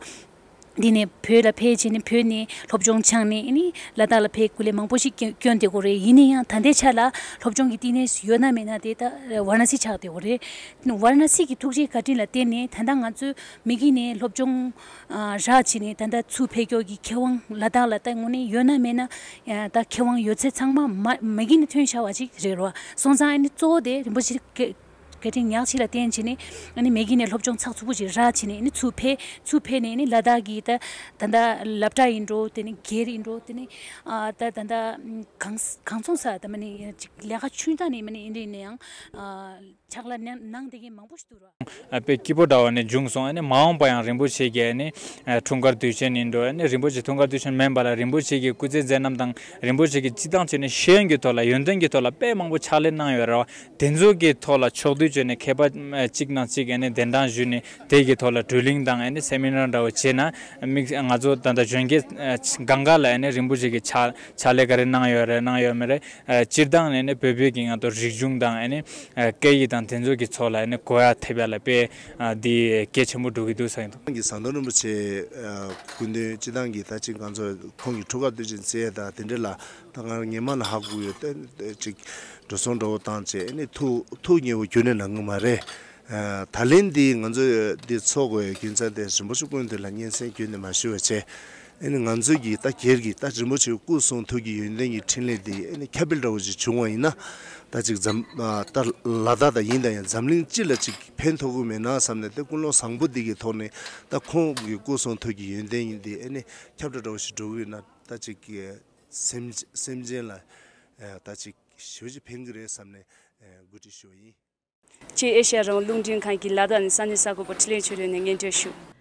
འདི་ནས་བོད་ལ་ཕེབས་བྱས་ནས་བོད་ནས་སློབ་སྦྱོང་སྦྱངས་ནས་ཨ་ནི་ལ་དྭགས་ལ་ཕེབས་སྐུ་ལས་མང་པོ་ཞིག་བསྐྱོན་བསྐྱོན་བསྡད་ཀྱི་ཡོད་རེད། ཡིན་ན་ཡང་ད་ལྟའི་ཆ་ལ་སློབ་སྦྱོང་གི་བསྟི་གནས་ཡོད་ན་མེད་ན་དེ་ད་ཝཱ་ར་ཎ་སི་ཆགས་བསྡད་ཀྱི་ཡོད་རེད། ཝཱ་ར་ཎ་སི་གི་ཐུགས་རྗེ་བཀའ་དྲིན་ལ་བརྟེན་ནས་ད་ལྟ་ང་ཚོ་མ་གི་ནས་སློབ་སྦྱོང་ཨ་རག་བྱས་ནས་ད་ལྟ་ཚུར་ཕེབས་སྐྱོར་གྱི་ཁེ་དབང་ལ་དྭགས་ལ་ད་དངོས་གནས་ཡོད་ན་མེད་ན་ཨ་ད་ཁེ་དབང་ཡོད་ཚད་ཚང་མ་མ་མ་གི་ནས་ཐོན་བཞག་པ་ཅིག་རེད་རོ། སོང་ཙང་ཨ་ནི་གཙོ་བོ་དེ་རིན་པོ་ཆེ་བཀའ་དྲིན་ཉག་གཅིག་ལ་བརྟེན་བྱས་ནས་ཨ་ནི་མ་གི་ནས་སློབ་སྦྱོང་ཚགས་ཚུད་པོ་ཅིག་རག་བྱས་ནས་ཨ་ནི་ཚུར་ཕེབས་ཚུར་ཕེབས་ནས་ཨ་ནི་ལ་དྭགས་ཀྱི་ད་ད་ལྟ་སློབ་གྲྭ་ཡིན་འགྲོ། དེ་ནི་སྒེར་ཡིན་འགྲོ། དེ་ནི་ཨ་ད་ད་ལྟ་གང་གང་མཚུངས་ས་ད་མ་ནི་ཅིག་ལས་ཀ་ཆུང་ཙག་ནས་མ་ནི་ཨིན་རེད་ན་ཡང་ཨ་ཕྱག་ལས་གནང་གནང་བསྡད་མཁན་མང་པོ་ཞིག་འདུག་ར། དཔེ་སྐྱིད་པོ་འདྲ་བ་ནས་བྱུང་སོང་། ཨ་ནི་མ་འོངས་པ་ཡང་རིན་པོ་ཆེ་གིས་ཨ་ནི་འཁྲུངས་སྐར་དུས་ཆེན་ཡིན་འགྲོ། ཨ་ནི་རིན་པོ་ཆེ་འཁྲུངས་སྐར་དུས་ཆེན་མིན་པ་ལ་རིན་པོ་ཆེ་གི་སྐུ་ཚེ་མཛད་རྣམ་དང་རིན་པོ་ཆེ་གི་སྤྱི་བཏང་བྱས་ནས་ཤེས་ཡོན་གྱི་ཐོག་ལ་ཡོན་ཏན་གྱི་ཐོག་ལ་དཔེ་མང་པོ་ཕྱག་ལས་གནང་ཡོད་རེད་བ། དེ་ཚོ་གི་ཐོག་ལ་ཕྱོགས་བསྡུས་བྱས་ནས་མཁས་པ་གཅིག་ནང་གཅིག་ཨ་ནི་གདན་དྲངས་ཞུས་ནས་དེ་གི་ཐོག་ལ་བགྲོ་གླེང་དང་ཨ་ནི་སེ་མི་ནར་འདྲ་བོ་བྱས་ན་དམིགས་ང་ཚོ་ད་ལྟ་གཞོན་སྐྱེས་སྒང་ག་ལ་ཨ་ནི་རིན་པོ་ཆེ་གི་ཕྱག་ཕྱག་ལས་ག་རེ་གནང་ཡོད་རེད་གནང་ཡོད་མེད་རེད། ཨ་སྤྱིར་བཏང་ནས་ནི་བོད་བོད་ཀྱི་ང་ཚོ་རིག་གཞུང་དང་ཨ་ནི་ཨ་སྐད་ཡིག་དང་དེ་ཚོ་གི་ཐོག་ལ་ཨ་ནི་གོ་ཡ་ཐེབས་ཡ་ལ་དཔེ་ཨ་འདི་གལ་ཆེན་པོ་འགྲོ་གི་འདུག་བསམ་གྱི་འདུག་ཁོང་གི་ཟམ་གདོང་རིན་པོ་ཆེ་ཨ་སྐུ་མདུན་སྤྱིར་བཏང་གི་ད་ཅིག་ང་ཚོ་ཁོང་གི་འཁྲུངས་སྐར་དུས་ཆེན་བརྩི་ཡ་དང་དེ་འདྲ་ལ་ད་ང་རང་སྔོན་མ་ལ་ཧ་གོ་ཡོད། ད་ཅིག་འགྲོ་སོང་འདྲ་བོ་བཏང་བྱས་ཨ་ནི་ཐུགས་ཐུགས་མཉེས་པོ་ཁྱོན་ནས་གནང་གི་མ་རེད། ད་ལན་འདི་ང་ཚོས་འདི་ཚོགས་དགོས་རྒྱུ་མཚན་དེ་རིན་པོ་ཆེ་སྐུ་མདུན་ལ་སྙན་སེང་བརྒྱུད་ནས་མ་ཞུ་བ་བྱས། ཨ་ནི་ང་ཚོས་ཀྱི་ད་སྒེར་གྱི་ད་རིན་པོ་ཆེའི་སྐུ་གསུང་ཐུགས་ཀྱི་ཡོན་ཏན་གྱི་འཕྲིན་ལས་འདི་ཨ་ནི་ཁྱབ་སྤེལ་འདྲ་བོ་ཅིག་བྱུང་བ་ཡིན་ན། ད་ཅིག་འཛམ་ད་ལ་དྭགས་ད་ཡིན་ད་ཡང་འཛམ་གླིང་སྤྱི་ལ་ཅིག་ཕན་ཐོགས་ཀྱི་མེད་ན་བསམ་ནས་དེ་ཀུན་སློང་བཟང་པོ་འདི་གི་ཐོག་ནས་ད་ཁོང་གི་སྐུ་གསུང་ཐུགས་ཀྱི་ཡོན་ཏན་ཡིན་འདི་ཨ་ནི་ཁྱབ་བསྒྲགས་འདྲ་བོ་ཞིག་འགྲོ་གི་ཡོད་ན་ད་ཅིག་སེམས་སེམས་ཅན་ལ་ད་ཅིག་ཞེ་པོ་ཅིག་ཕན་གི་རེད་བསམ་ནས་གོ་སྒྲིག་ཞུ་བ་ཡིན། ཅེས་ཨེ་ཤ་ཡ་རང་དབང་རླུང་འཕྲིན་ཁང་གི་ལ་དྭགས་ནས་ས་གནས་གསར་འགོད་པ་འཕྲིན་ལས་ཆོས་སྒྲོན་ནས་སྙན་སྒྲོན་ཞུ།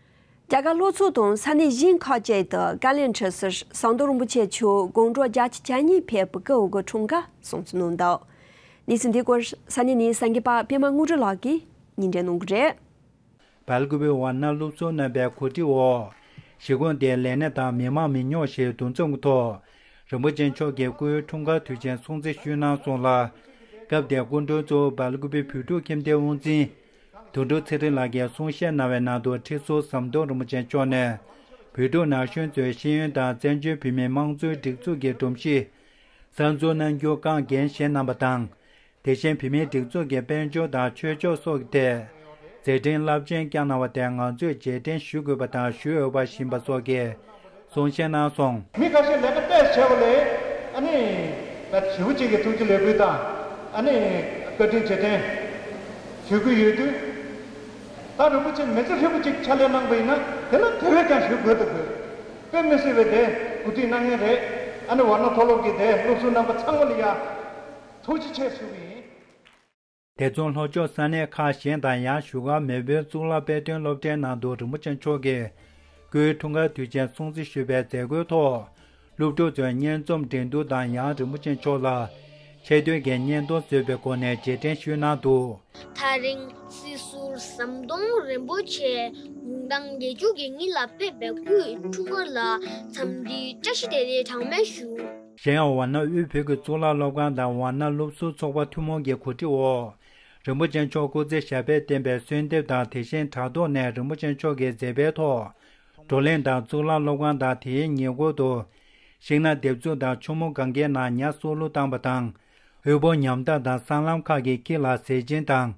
རྒྱ་གར་ལྷོ་ཕྱོགས་དང་ས་གནས་གཞན་ཁག་ཅིག་ཏུ་བཀའ་བློན་ཁྲི་ཟུར་ཟམ་གདོང་རིན་པོ་ཆེ་མཆོག་དགུང་གྲངས་བརྒྱད་ཅུ་གྱ་གཉིས་ཕེབས་པའི་སྐུ་འོག་འཁྲུངས་སྐར་སྲུང་བརྩི་གནང་འདུག་གནས་ཚུལ་འདི་སྐོར་ས་གནས་ནས་གསར་འགོད་པ་པད་མ་དངོས་གྲུབ་ལགས་ཀྱིས་སྙན་སྒྲོན་གནང་གི་རེད། སྦེལ་ཀུ་པེ་ཝཱ་ཎ་སློབ་ཟུར་རྣམ་པའི་གོ་སྒྲིག་འོག་གཞིས་ཁོངས་དེའི་ལས་སྣེ་དང་མི་མང་མི་ཉུང་ཞིག་འདུ་འཛོམས་ཀྱི་ཐོག་རིན་པོ་ཆེ་མཆོག་གི་སྐུའི་འཁྲུངས་སྐར་དུས་ཆེན་སྲུང་བརྩི་ཞུས་གནང་སོང་ལ། སྐབས་དེར་སྐུ་མགྲོན་གཙོ་བོ་སྦེལ་ཀུ་པེ་བོད་ཕྲུག་ཁྱིམ་སྡེའི་དབུ་འཛིན། དོན་གྲུབ་ཚེ་རིང་ལགས་ཀྱིས་གསུང་བཤད་གནང་བའི་ནང་དུ་ཁྲི་ཟུར་ཟམ་གདོང་རིན་པོ་ཆེ་མཆོག་ནས་བོད་ཕྲུག་ན་གཞོན་ཚོའི་ཤེས་ཡོན་དང་བཙན་བྱོལ་བོད་མིའི་དམངས་གཙོའི་སྒྲིག་འཛུགས་ཀྱི་སྒྲོམ་གཞི་གསར་འཛུགས་གནང་རྒྱུར་རྐང་འགན་བཞེས་གནང་བ་དང་། དེ་བཞིན་བོད་མིའི་སྒྲིག་འཛུགས་ཀྱི་དཔལ་འབྱོར་དང་ཆོས་ཕྱོགས་སོགས་ཀྱི་ཐད་མཛད་འཕྲིན་རླབས་ཆེན་བསྐྱངས་གནང་བ་དེ་ང་ཚོས་རྗེས་དྲན་ཞུ་དགོས་པ་དང་ཞུ་འོས་པ་ཡིན་པ་སོགས་ཀྱི་གསུང་བཤད་གནང་སོང་། མི་ཁ་ཤས་ལས་ཀ་ཏོག་ཙམ་བྱས་པ་ལས་ཨ་ནི་ད་ཞེ་པོ་ཅིག་གི་ཐུགས་རྗེ་ལེགས་འབུལ་དང་ཨ་ནི་བཀའ་དྲིན་རྗེས་དྲན་ཞུ་གི་ཡོད་དུས། ད་རིན་པོ་ཆེ་མི་ཚེ་ཧྲིལ་པོ་ཅིག་ཕྱག་ལས་གནང་པ་ཡིན་ན་དེ་ལ་དེ་བས་ཀྱང་ཞུ་དགོས་དུ་དགོས། དཔེ་མི་སྲིད་པའི་དེ་གོ་སྒྲིག་གནང་མཁན་རེད། ཨ་ནི་ཝཱ་ཎ་མཐོ་སློབ་ཀྱི་དེ་སློབ་ཟུར་རྣམ་པ་ཚང་མ་ལ་ཡ། ཐུགས་རྗེ་ཆེ་ཞུ་གི་ཡིན། དེ་མཚུངས་ལྷོ་ཕྱོགས་ས་གནས་ཁག་གཞན་དང་ཡང་བཞུགས་སྒར་མེལ་བོན་གཙུག་ལག་དཔེ་སྟོན་སློབ་གྲྭའི་ནང་དུ་རིན་པོ་ཆེ་མཆོག་གི་སྐུའི་འཁྲུངས་སྐར་དུས་ཆེན་སྲུང་བརྩི་ཞུས་པའི་མཛད་སྒོའི་ཐོག་སློབ་ཕྲུག་ཚོས་སྙན་རྩོམ་འགྲན་བསྡུར་དང་ཡང་རིན་པོ་ཆེ་མཆོག་ལ་ཆེ་བསྟོད་ཀྱི་སྙན་ཐོ་བཟོས་པའི་སྒོ་ནས་རྗེས་དྲན་ཞུས་གནང་འདུག་ད་རིང་སྲིད་ཟུར་ཟམ་གདོང་རིན་པོ་ཆེ་དགུང་གྲངས་བརྒྱད་ཅུ་གྱ་གཉིས་ལ་ཕེབས་པའི་སྐུའི་འཁྲུངས་སྐར་ལ་འཚམས་འདྲིའི་བཀྲ་ཤིས་བདེ་ལེགས་གྲངས་མེད་ཞུ། གཞན་ཡང་ཝཱ་ཎ་དབུས་བོད་ཀྱི་གཙུག་ལག་སློབ་ཁང་དང་ཝཱ་ཎ་སློབ་ཟུར་ཚོགས་པ་ཐུན་མོང་གི་གོ་སྒྲིག་འོག་རིན་པོ་ཆེ་མཆོག་སྐུ་ཚེ་ཞབས་པད་བརྟན་པའི་གསོལ་འདེབས་དང་དེ་བཞིན་དྲ་ཐོག་ནས་རིན་པོ་ཆེ་མཆོག་གི་མཛད་པའི་ཐོག་བགྲོ་གླེང་དང་གཙུག་ལག་སློབ་ཁང་དང་དེའི་ཉེ་འཁོར་དུ་ཤིང་ནགས་འདེབས་འཛུགས་དང་ཆུ་མོ་གངྒཱའི་ནང་ཉ་གསོ་ལུ་བཏང་བ་དང་། དབུལ་པོ་ཉམ་ཐག་དང་སྲང་ལམ་ཁག་གི་དཀྱིལ་ལ་ཟས་སྦྱིན་དང་།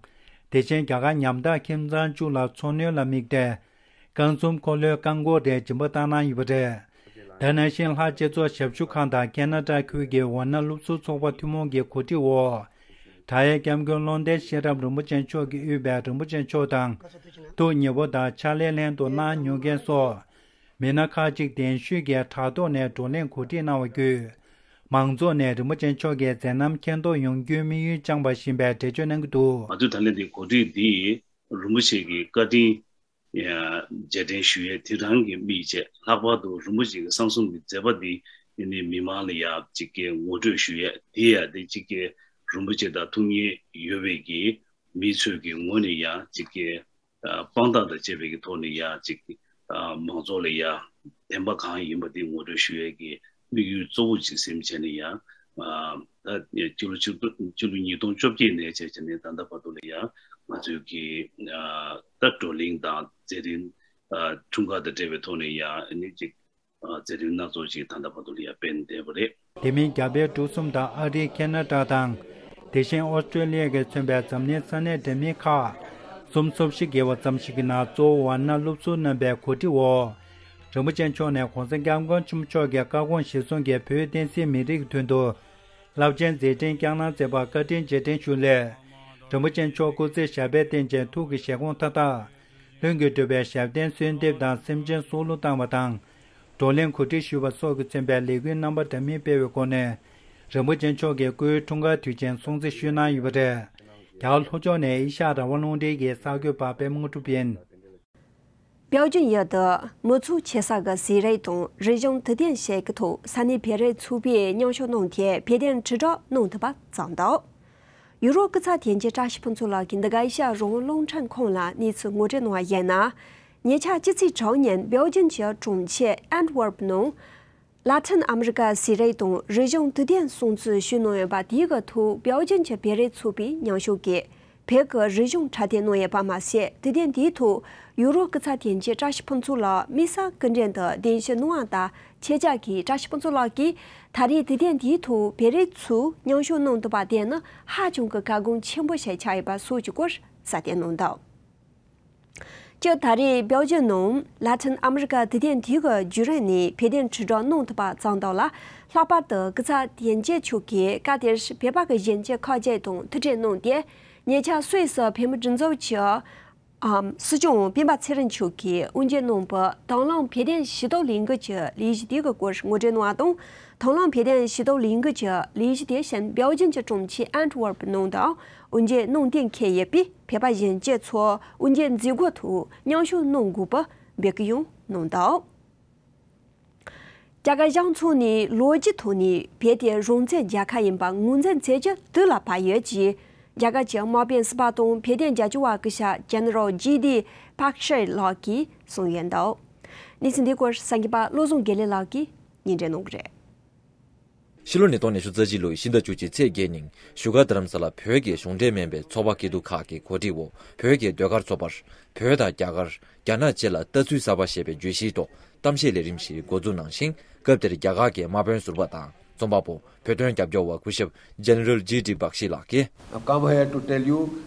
དེ་བཞིན་རྒྱ་གར་ཉམ་ཐག་ཁྱིམ་ཚང་བཅུ་ལ་འཚོ་སྣོན་ལ་དམིགས་ཏེ། རྐང་གསུམ་འཁོར་ལོའི་རྐང་འཁོར་རེ་སྦྱིན་པ་བཏང་གནང་ཡོད་པ་རེད། ད་ནང་བཞིན་ལྷ་སྤྱི་ཚོགས་ཞབས་ཞུ་ཁང་དང་ཁེ་ན་ཌ་ཁུལ་གྱི་ཝཱ་ཎ་སློབ་ཟུར་ཚོགས་པ་ཐུན་མོང་གི་གོ་སྒྲིག་འོག་བྲག་གཡབ་སྐྱབས་མགོན་ཀློང་གདན་ཤེས་རབ་རིན་པོ་ཆེ་མཆོག་གིས་དབུས་པའི་རིན་པོ་ཆེ་མཆོག་དང་ཐུགས་མཉེས་པོ་དང་ཕྱག་ལས་ལྷན་དུ་གནང་མྱོང་མཁན་སོགས་མི་སྣ་ཁག་ཅིག་གདན་ཞུས་ཀྱིས་དྲ་ཐོག་ནས་བགྲོ་གླེང་གོ་སྒྲིག་གནང་བ་བརྒྱུད། མང་ཚོགས་ནས་རིན་པོ་ཆེ་མཆོག་གི་མཛད་རྣམ་མཁྱེན་རྟོགས་ཡོང་རྒྱུའི་དམིགས་ཡུལ་བཅངས་པ་ཡིན་པའི་འགྲེལ་བརྗོད་གནང་གི་འདུག་ང་ཚོས་ད་ལན་འདི་གོ་སྒྲིག་འདི་རིན་པོ་ཆེ་གི་བཀའ་དྲིན་རྗེས་དྲན་ཞུ་ཡས་དེ་རང་གི་དམིགས་བྱས། ལྷག་པར་དུ་རིན་པོ་ཆེ་གི་གསང་གསུམ་གྱི་མཛད་པ་འདི་ནི་མི་མང་ལ་ཡ་གཅིག་གི་ངོ་སྤྲོད་ཞུ་ཡས་དེ་ཡ་དེ་གཅིག་གི་རིན་པོ་ཆེ་དང་ཐུགས་མཉེས་ཡོད་པའི་གི་མི་ཚོས་ཀྱི་ངོས་ནས་ཡ་གཅིག་གི་དཔང་རྟགས་དང་བཅས་པའི་གི་ཐོག་ནས་ཡ་གཅིག་མང་ཚོགས་ལ་ཡ་ བདེན་པ་གང་ཡིན་པ་དེ་ངོ་སྤྲོད་ཞུ་ཡས་ཀྱི་དམིགས་ཡུལ་གཙོ་བོ་ཅིག་ཟིན་བྱས་ནས་ཡང་། ཨ། ད་སྤྱི་ལོ་ཆིག་སྟོང་། སྤྱི་ལོ་ཉིས་སྟོང་བཅོ་བརྒྱད་ནས་བྱས་བྱས་ནས་ད་ལྟ་བར་དུ་ལ་ཡང་ང་ཚོའི་གི། ཨ། ད་བགྲོ་གླེང་དང་མཛད་རིམ། ཨ། འཁྲུངས་སྐར་དང་འབྲེལ་བའི་ཐོག་ནས་ཡང་ཨ་ནི་ཅིག་ཨ། མཛད་རིམ་སྣ་ཚོགས་ཅིག་ད་ལྟ་བར་དུ་ལ་ཡང་སྤེལ་བསྡད་པ་རེད། དེ་མིན་རྒྱ་བལ་འབྲུག་གསུམ་དང་ཨ་རི། ཁེ་ན་ཌ་དང་། དེ་བཞིན་ཨོ་སི་ཀྲོ་ལི་ཡ་གིས་མཚོན་པའི་འཛམ་གླིང་ས་གནས་འདྲ་མིན་ཁག་སུམ་ཅུ་སོ་བཞི་བརྒལ་བ་ཙམ་ཞིག་གི་ནང་གཙོ་བོ་ཝཱ་ཎ་སློབ་ཟུར་རྣམ་པའི་གོ་སྒྲིག་འོག་རིན་པོ་ཆེ་མཆོག་ནས་༸གོང་ས་༸སྐྱབས་མགོན་ཆེན་པོ་མཆོག་གི་བཀའ་དགོངས་གཞིར་བཟུང་གིས་བོད་བསྟན་སྲིད་མི་རིགས་ཀྱི་དོན་དུ་རླབས་ཆེན་མཛད་འཕྲིན་བསྐྱངས་གནང་མཛད་པར་བཀའ་དྲིན་རྗེས་དྲན་ཞུ་སླད། རིན་པོ་ཆེ་མཆོག་སྐུ་ཚེ་ཞབས་པད་བརྟན་ཅིང་ཐུགས་ཀྱི་བཞེད་དགོངས་མཐའ་དག་ལྷུན་གྱིས་གྲུབ་པའི་ཞབས་བརྟན་གསོལ་འདེབས་དང་སེམས་ཅན་སྲོག་བླུ་བཏང་བ་དང་། བགྲོ་གླེང་གོ་སྒྲིག་ཞུས་པ་སོགས་ཀྱིས་མཚོན་པའི་ལས་འགུལ་རྣམ་པ་འདྲ་མིན་སྤེལ་བའི་སྒོ་ནས། རིན་པོ་ཆེ་མཆོག་གི་སྐུའི་འཁྲུངས་སྐར་དུས་ཆེན་སྲུང་བརྩི་ཞུས་གནང་ཡོད་པ་རེད། རྒྱ་གར་ལྷོ་ཕྱོགས་ནས་ཨེ་ཤ་ཡ་རང་དབང་རླུང་འཕྲིན་གྱི་གསར་འགོད་པ་པད་མ་དངོས་གྲུབ་ཡིན། 标准 ཡུལ་དུ་མི་ཚོགས་ཆེ་ས་གི་གཟིགས་རིས་དང་རིག་གཞུང་དུས་སྟོན་བྱེད་ཀྱི་ཐོག་ས་གནས་བོད་རིགས་ཚོགས་པས་མཉམ་ཞུགས་གནང་སྟེ་བོད་དོན་དྲིལ་བསྒྲགས་གནང་ཐུབ་པ་བྱུང་འདུག་ཡུ་རོབ་སྐུ་ཚབ་དོན་གཅོད་བཀྲ་ཤིས་ཕུན་ཚོགས་ལགས་ཀྱིས་འདི་ག་ཨེ་ཤ་ཡ་རང་དབང་རླུང་འཕྲིན་ཁང་ལ་གནས་ཚུལ་ངོ་སྤྲོད་གནང་བ་ཡིན་ན། ཉེ་ཆར་སྤྱི་ཚེས་དྲུག་ཉིན་སྦེལ་ཇམ་གྱི་གྲོང་ཁྱེར་ཨན་ཊི་ཝར་པ་ནང་ལ་ཏིན་ཨ་མི་རི་ཀ་གཟིགས་རིས་དང་རིག་གཞུང་དུས་སྟོན་སྲུང་བརྩི་ཞུས་གནང་ཡོད་པ་དེའི་གི་ཐོག་སྦེལ་ཇམ་གྱི་བོད་རིགས་ཚོགས་པའི་མཉམ་ཞུགས་ཀྱིས་བོད་ཀྱི་རིག་གཞུང་འཁྲབ་སྟོན་གནང་ཡོད་པ་མ་ཟད། དུས་སྟོན་དེའི་ཐོག་ཡུ་རོབ་སྐུ་ཚབ་དོན་གཅོད་བཀྲ་ཤིས་ཕུན་ཚོགས་ལགས་དམིགས་བསལ་སྐུ་མགྲོན་དུ་གདན་ཞུ་གནང་བ་དང་ཆེད་བཅར་གྱིས་བཀྲ་ཤིས་ཕུན་ཚོགས་ལགས་ཀྱིས་ད་རེས་དུས་སྟོན་དེའི་ཐོག་བོད་རིགས་ཚོས་མཉམ་ཞུགས་གནང་ཐུབ་པ་དེ་ནི་ཧ་ཅང་གི་བཀའ་དགོངས་ཆེན་པོ་ཞིག་ཆགས་ཡོད་པ་སོགས་ཀྱི་སྐོར་གསལ་སྟོན་གནང་འདུག་སྤྱིར་ད་རེས་སྦེལ་ཇམ་ནང་ལ་ཏིན་ཨ་མི་རི་ཀ་དུས་སྟོན་དེའི་གི་བརྒྱུད་རིམ་ནས་བོད་དོན་དྲིལ་བསྒྲགས་གནང་ཐུབ་པ་བྱུང་འདུག་ལ། ལྷག་པར་དུ་སྐུ་ཚབ་དོན་གཅོད་མཆོག་གིས་སྐབས་དེར་བོད་པ་གི་གཞོན་སྐྱེས་ཁག་ཅིག་དང་ཐུག་འཕྲད་གནང་སྟེ། ཉེ་ཆར་སུད་སི་བོད་མི་སྒྲིག་འཛུགས་ཀྱི་ཨམ། སྲིད་སྐྱོང་སྤེན་པ་ཚེ་རིང་མཆོག་གིས་དབུ་འབྱེད་གནང་བའི་དང་བླངས་བོད་དོན་ཞུ་གཏུག་ལས་འགུལ་གྱི་ལས་གཞི་དེ་གི་སྐོར་ངོ་སྤྲོད་གནང་བ་དང་། དང་བླངས་བོད་དོན་ཞུ་གཏུག་ལས་འགུལ་གྱི་ལས་གཞི་དེ་བཞིན་སྦེལ་ཇམ་གྱི་གྲོང་ཁྱེར་ཨན་ཊི་ཝར་པ་ནང་དུའང་དབུ་འབྱེད་གནང་གཏན་འཁེལ་ཡོད་པས། བོད་པ་གཞོན་སྐྱེས་ཚོ་དབུ་འབྱེད་མཛད་སྒོའི་ཐོག་མཉམ་ཞུགས་གནང་དགོས་པའི་འབོད་སྐུལ་ཡང་གནང་འདུག་རྒྱ་གར་གཞུང་ཕྱོགས་ནས་ལོ་རྒྱུས་ཐོག་ནས་བོད་དེ་རང་བཙན་རྒྱལ་ཁབ་ཡིན་པ་ངོས་འཛིན་བྱེད་རྒྱུ་དུས་ལ་བབ་ཡོད་ཅེས། རྒྱ་གར་གྱི་དམག་དཔོན་ཟུར་པ་དང་བོད་དོན་རྒྱབ་སྐྱོར་བ་སྐུ་ཞབས་ཇེ་ནེ་རལ་ཇི་ཌི་པག་ཤེ་ལགས་ཀྱིས་གསུངས་ཡོད་འདུག་གནས་ཚུལ་འདིའི་སྐོར་གསར་འགོད་པ་བློ་བཟང་དགེ་ལེགས་ལགས་ཀྱིས་སྙན་སྒྲོན་གནང་གི་རེད། ཕྱི་ལོ་ཉིས་སྟོང་ཉི་ཤུ་རྩ་གཅིག་ལོའི་ཕྱི་ཟླ་བཅུ་གཅིག་ཚེས་བརྒྱད་ཉིན་བཞུགས་སྒར་རྡ་རམ་ས་ལ་བོད་ཀྱི་གཞུང་འབྲེལ་མིན་པའི་ཚོགས་པ་སྐྱིད་སྡུག་ཁག་གི་གོ་སྒྲིག་འོག་བོད་ཀྱི་ཟློས་གར་ཚོགས་པར་བོད་དང་རྒྱ་གར། རྒྱ་ནག་བཅས་ལ་ལྟ་ཚུལ་གསར་པ་ཞེས་པའི་བརྗོད་གཞིའི་ཐོག་གཏམ་བཤད་ལས་རིམ་ཞིག་འགོ་འཛུགས་གནང་ཞིང་། སྐབས་དེར་རྒྱ་གར་གྱི་དམག་དཔོན་ཟུར་པ་དང་རྩོམ་པ་པོ་བོད་དོན་རྒྱབ་སྐྱོར་བ་སྐུ་ཞབས་ཇེ་ནེ་རལ་ཇི་ཌི་པག་ཤི་ལགས་ཀྱིས། I've come here to tell you,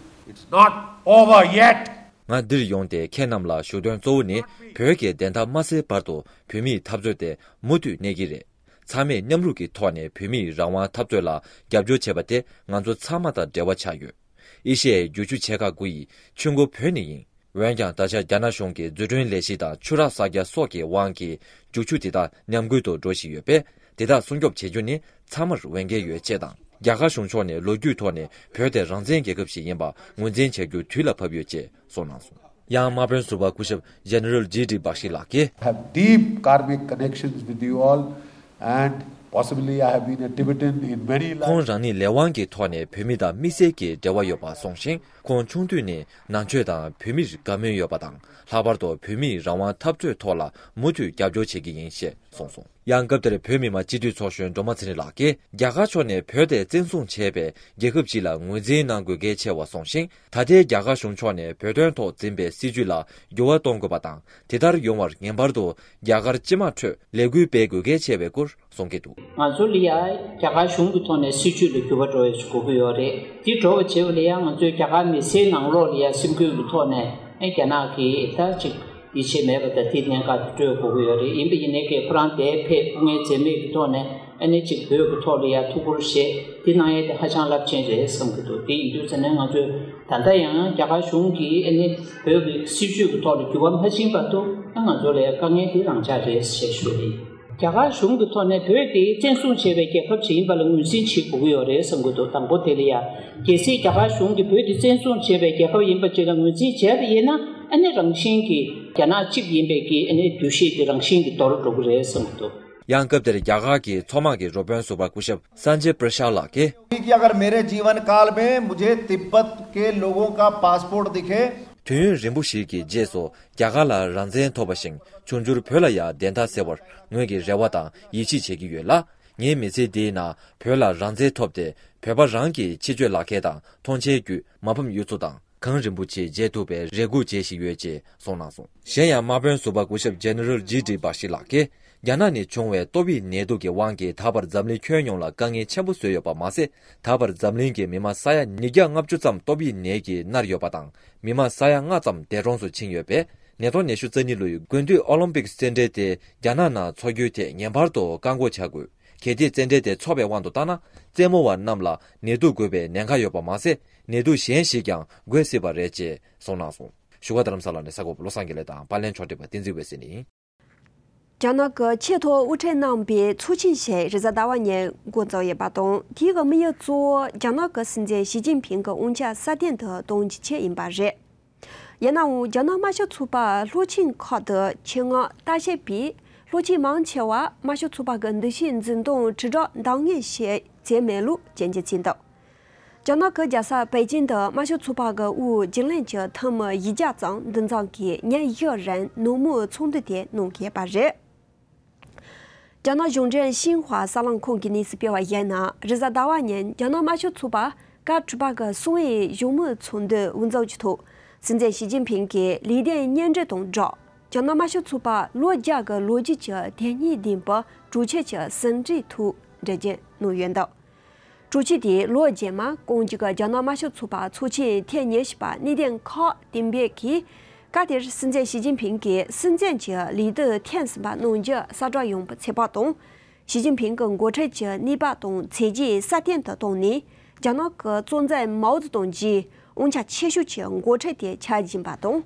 it's not over yet. ང་འདིར་ཡོང་སྟེ་ཁྱེད་རྣམས་ལ་ཞུ་དོན་གཙོ་བོ་ནི་བོད་ཀྱི་བདེན་མཐའ་མ་གསལ་བར་དུ་བོད་མིའི་འཐབ་རྩོད་དེ་མུ་མཐུད་གནས་ཀྱི་རེད། ཚང་མས་མཉམ་རུབ་ཀྱི་ཐོག་ནས་བོད་མིའི་རང་དབང་འཐབ་རྩོད་ལ་རྒྱབ་སྐྱོར་བྱས་པ་དེ་ང་ཚོ་ཚང་མ་དང་འབྲེལ་བ་ཆགས་ཡོད། ཨེ་ཤེ་ཡའི་རྒྱུག་ཆུ་ཆེ་ཁག་དགུ་ཡི་ཆུ་འགོ་བོད་ནས་ཡིན། འོན་ཀྱང་ད་ཆ་རྒྱ་ནག་གཞུང་གིས་འཛུགས་སྐྲུན་ལས་གཞི་དང་ཆུ་རགས་གསར་རྒྱག་སོགས་ཀྱི་དབང་གིས་རྒྱུག་ཆུ་དེ་དག་ཉམས་རྒུད་དུ་འགྲོ་བཞིན་ཡོད་པས། དེ་དག་སྲུང་སྐྱོབ་བྱེད་རྒྱུ་ནི་ཚང་མར་འོས་འགན་ཡོད་ཅེས་དང་། རྒྱ་གར་གཞུང་ཕྱོགས་ནས་ལོ་རྒྱུས་ཐོག་ནས་བོད་དེ་རང་བཙན་རྒྱལ་ཁབ་ཞིག་ཡིན་པ་ངོས་འཛིན་བྱ་རྒྱུ་དུས་ལ་བབ་ཡོད་ཅེས་གསུངས་གནང་སོང་། ཡང་དམག་དཔོན་ཟུར་པ་སྐུ་ཞབས་ཇེ་ནེ་རལ་ཇི་ཌི་པག་ཤི་ལགས་ཀྱིས། Have deep karmic connections with you all and possibly I have been a Tibetan in many lives. ཁོང་རང་ཉིད་ལས་དབང་གི་ཐོག་ནས་བོད་མི་དང་དམིགས་བསལ་གྱི་འབྲེལ་བ་ཡོད་པ་གསུངས་ཤིང་། ཁོང་ཆུང་དུས་ནས་ནང་ཆོས་དང་བོད་མིར་དགའ་མོས་ཡོད་པ་དང་། ལྷག་པར་དུ་བོད་མིའི་རང་དབང་འཐབ་རྩོད་ཐོག་ལ་མུ་མཐུད་རྒྱབ་སྐྱོར་བྱེད་ཀྱི་ཡིན་ཞེས་གསུངས་སོང་། ཡང་སྐབས་དེར་བོད་མི་མང་སྤྱི་འཐུས་ཚོགས་གཞོན་སྒྲོལ་མ་ཚེ་རིང་ལགས་ཀྱིས། རྒྱ་གར་ཕྱོགས་ནས་བོད་དེ་བཙན་བཟུང་བྱས་པའི་རྒྱལ་ཁབ་ཅིག་ལ་ངོས་འཛིན་གནང་དགོས་གལ་ཆེ་བ་གསུངས་ཤིང་། ད་ལྟའི་རྒྱ་གར་གཞུང་ཕྱོགས་ནས་བོད་དོན་ཐོག་འཛིན་པའི་སྲིད་བྱུས་ལ་འགྱུར་བ་གཏོང་དགོས་པ་དང་། དེ་ལྟར་ཡོང་བར་ངེས་པར་དུ་རྒྱ་གར་སྤྱི་དམངས་ཁྲོད་ལས་འགུལ་སྤེལ་དགོས་གལ་ཆེ་བའི་སྐོར་གསུང་གི་འདུག་ང་ཚོ་ལ་ཡ་རྒྱ་གར་གཞུང་གི་ཐོག་ནས་སྲིད་བྱུས་ལ་འགྱུར་བ་འགྲོ་ཡ་ཞིག་དགོས་ཀྱི་ཡོད་རེད། དེ་འགྲོ་བ་བྱེད་པ་ལ་ཡ་ང་ཚོའི་རྒྱ་གར་མི་སེར་ནང་ལོགས་ལ་ཡ་སེམས་ཁུར་གྱི་ཐོག་ནས་ཨེ་རྒྱ་ནག་གིས་ད་ཅིག་ཡིད་ཆེས་མེད་པ་དང་དེ་གནད་འགག་ཏུ་སྤྲོད་དགོས་ཀྱི་ཡོད་རེད། ཡིན་པ་ཡིན་ནའི་གི་ཁོ་རང་དེ་ཕེབས་སྐུ་ངལ་འཛེམས་མེད་ཀྱི་ཐོག་ནས་ཨ་ནི་ཅིག་བོད་ཀྱི་ཐོག་ལ་ཡ་ཐུགས་ཁུར་བཞེས་དེ་གནང་ཡས་དེ་ཧ་ཅང་རླབས་ཆེན་རེད་བསམ་གྱི་འདུག་དེ་ཡིན་དུས་ཙམ་ནས་ང་ཚོས་ད་ལྟ་ཡང་རྒྱ་གར་གཞུང་གིས་ཨ་ནི་བོད་ཀྱི་སྲིད་བྱུས་ཀྱི་ཐོག་ལ་འགྱུར་བ་མ་ཕྱིན་བར་དུ་ཨ་ང་ཚོ་ལ་ཡ་དཀའ་ངལ་དེ་རང་འཇགས་རེད་ཞེས་ཞུ་གི་ཡིན། རྒྱ་གར་གཞུང་གི་ཐོག་ནས་བོད་དེ་བཙན་བཟུང་བྱས་པའི་རྒྱལ་ཁབ་ཅིག་ཡིན་པ་ལ་ངོས་འཛིན་བྱེད་དགོས་ཀྱི་ཡོད་རེད་བསམ་གྱི་འདུག་དང་པོ་དེ་ལ་ཡ། གལ་སྲིད་རྒྱ་གར་གཞུང་གིས་བོད་དེ་བཙན་བཟུང་བྱས་པའི་རྒྱལ་ཁབ་ཡིན་པ་ཅིག་ལ་ངོས་འཛིན་བྱས་པ་ཡིན་ན་ཨ་ནི་རང་བཞིན་གྱིས་རྒྱ་ནག་གཅིག་ཡིན་པའི་གི་ཨ་ནི་འདུ་ཤེས་དེ་རང་བཞིན་གྱིས་འདོར་འགྲོ་གི་རེད་བསམ་གྱི་འདུག་ཡང་སྐབས་དེར་རྒྱ་གར་གྱི་མཚོ་དམག་གི་རོགས་དཔོན་ཟུར་པ་སྐུ་ཞབས་སན་ཇེ་པྲ་ཤཱ་ལགས་ཀྱིས། कि अगर मेरे जीवन काल में मुझे तिब्बत के लोगों का पासपोर्ट दिखे, དུས་ཡུན་རིང་པོ་ཞིག་གི་རྗེས་སུ་རྒྱ་གར་ལ་རང་བཙན་ཐོབ་པ་བཞིན་འབྱུང་འགྱུར་བོད་ལ་ཡང་བདེན་མཐའ་གསལ་བར་ངོས་ཀྱིས་རེ་བ་དང་ཡིད་ཆེས་བྱེད་ཀྱི་ཡོད་ལ། ངའི་མི་ཚེ་འདིའི་ནང་བོད་ལ་རང་བཙན་ཐོབ་སྟེ་བོད་པ་རང་གི་ཕྱི་སྐྱོད་ལག་ཁྱེར་དང་མཐོང་མཆན་བརྒྱུད་མ་ཕམ་གཡུ་མཚོ་དང་གངས་རིན་པོ་ཆེ་མཇལ་ཐུབ་པའི་རེ་སྒུག་བྱེད་བཞིན་ཡོད་ཅེས་གསུངས་གནང་སོང་། གཞན་ཡང་དམག་དཔོན་ཟུར་པ་སྐུ་ཞབས་ཇེ་ནེ་རལ་ཇི་ཌི་བྷ་ཤི་ལགས་ཀྱིས། རྒྱ་ནག་ནས་བྱུང་བའི་ཏོག་དབྱིབས་ནད་དུག་གི་དབང་གིས་ད་བར་འཛམ་གླིང་ཁྱོན་ཡོངས་ལ་དཀའ་ངལ་ཆེན་པོ་བཟོས་ཡོད་པ་མ་ཟད། ད་བར་འཛམ་གླིང་གི་མི་མང་ས་ཡ་ཉིས་བརྒྱ་ལྔ་བཅུ་ཙམ་ཏོག་དབྱིབས་ནད་ཀྱིས་མནར་ཡོད་པ་དང་། མི་མང་ས་ཡ་ལྔ་ཙམ་འདས་གྲོངས་སུ་ཕྱིན་ཡོད་པས། ཉིས་སྟོང་ཉི་ཤུ་རྩ་གཉིས་ལོའི་དགུན་དུས་ཨོ་ལིམ་པིག་རྩེད་འགྲན་དེ་རྒྱ་ནག་ནང་འཚོགས་རྒྱུའི་ཐད་ངེས་པར་དུ་བཀག་འགོག་བྱ་དགོས། གལ་ཏེ་རྩེད་འགྲན་དེ་འཚོགས་པའི་དབང་དུ་བཏང་ན། རྩེད་མོ་བ་རྣམས་ལ་ནད་དུག་འགོས་པའི་ཉེན་ཁ་ཡོད་པ་མ་ཟད། ནད་དུག་གཞན་ཞིག་ཀྱང་འགོས་སྲིད་པ་རེད་ཅེས་གསུངས་གནང་སོང་། བཞུགས་སྒར་རྡ་རམ་ས་ལ་ནས་གསར་འགོད་པ་བློ་བཟང་དགེ་ལེགས་དང་པར་ལེན་ཕྱོགས་སྒྲིག་པ་བསྟན་འཛིན་འོད་ཟེར་ནས། རྒྱ་ནག་གི་ཆེས་མཐོའི་དབུ་ཁྲིད་རྣམ་པའི་ཚོགས་ཆེན་ཞིག་རེས་གཟའ་ཟླ་བ་ཉིན་འགོ་འཛུགས་ཡོད་པ་དང་། དེའི་དམིགས་ཡུལ་གཙོ་བོ་རྒྱ་ནག་གི་སྲིད་འཛིན་ཞི་ཅིན་ཕིང་གི་དབང་ཆ་སྲ་བརྟན་དུ་གཏོང་རྒྱུའི་ཆེད་ཡིན་པ་རེད། ཡིན་ནའང་། རྒྱ་ནག་དམར་ཤོག་ཚོགས་པ་སློབ་ཆེན་ཁག་ཏུ་ཆེད་མངགས་ལྟ་བཤལ་པས། སློབ་ཆེན་མང་ཆེ་བ་དམར་ཤོག་ཚོགས་པ་གི་འདུ་ཤེས་འཛིན་སྟངས་དྲིལ་བསྒྲགས་འདང་ངེས་ཤིག་བྱས་མེད་ལུགས་སྐྱོན་བརྗོད་བྱས་འདུག་རྒྱ་ནག་གི་རྒྱལ་ས་པེ་ཅིང་དུ་དམར་ཤོག་ཚོགས་པ་གི་དབུས་རྒྱུན་ལས་ཀྱི་འཐུས་མི་བཞི་བརྒྱ་ཙམ་འདུ་འཛོམས་ཀྱིས་ཉིན་བཞི་རིང་ནུབ་མོའི་ཚོགས་འདུ་དེ་གནང་གི་ཡོད་པ་རེད། རྒྱ་ནག་གཞུང་འབྲེལ་ཤིན་ཧྭ་གསར་ལམ་ཁང་གིས་གནས་ཚུལ་སྤེལ་བ་ཡིན་ན། རེས་གཟའ་ཟླ་བ་ཉིན་རྒྱ་ནག་དམར་ཤོག་ཚོགས་པ་སྐབས་དྲུག་པ་གི་གསང་བའི་བཞུགས་མོལ་ཚོགས་འདུ་དབུ་འཛུགས་ཀྱི་ཐོག་སྲིད་འཛིན་ཞི་ཅིན་ཕིང་གིས་ལས་དོན་སྙན་སྒྲོན་དང་སྦྲགས། རྒྱ་ནག་དམར་ཤོག་ཚོགས་པ་ལོ་བརྒྱ་གི་ལོ་རྒྱུས་ཀྱི་དེ་ཉིད་ལྡན་པའི་གྲོས་ཆོད་ཀྱི་ཟིན་བྲིས་ཐོག་འགྲེལ་བརྗོད་གནང་ཡོད་འདུག་གྲོས་ཆོད་དེས་ལོ་རྗེས་མ་གོང་ཞུས་ཀྱི་རྒྱ་ནག་དམར་ཤོག་ཚོགས་པ་ཚོགས་ཆེན་ཐེངས་ཉི་ཤུ་པ་གནད་དོན་ཁག་གཏན་འབེབས་ཀྱིས། སྐབས་དེར་སྲིད་འཛིན་ཞི་ཅིན་ཕིང་གིས་སྲིད་འཛིན་གྱི་ལས་དུས་ཐེངས་གསུམ་པ་གནང་རྒྱུ་གསལ་བསྒྲགས་ཡོང་བའི་ཚོད་དཔག་དང་། ཞི་ཅིན་ཕིང་གི་འགོ་ཁྲིད་ཀྱི་ནུས་པ་དང་ཚད་གཞི་སྲ་བརྟན་དུ་བཏང་ནས། རྒྱ་ནག་གི་གཙོ་འཛིན་མའོ་ཙེ་ཏུང་གིས་དབང་ཆ་ཆེ་ཤོས་ཀྱི་འགོ་ཁྲིད་དེ་ཆགས་ཀྱིན་པ་དང་།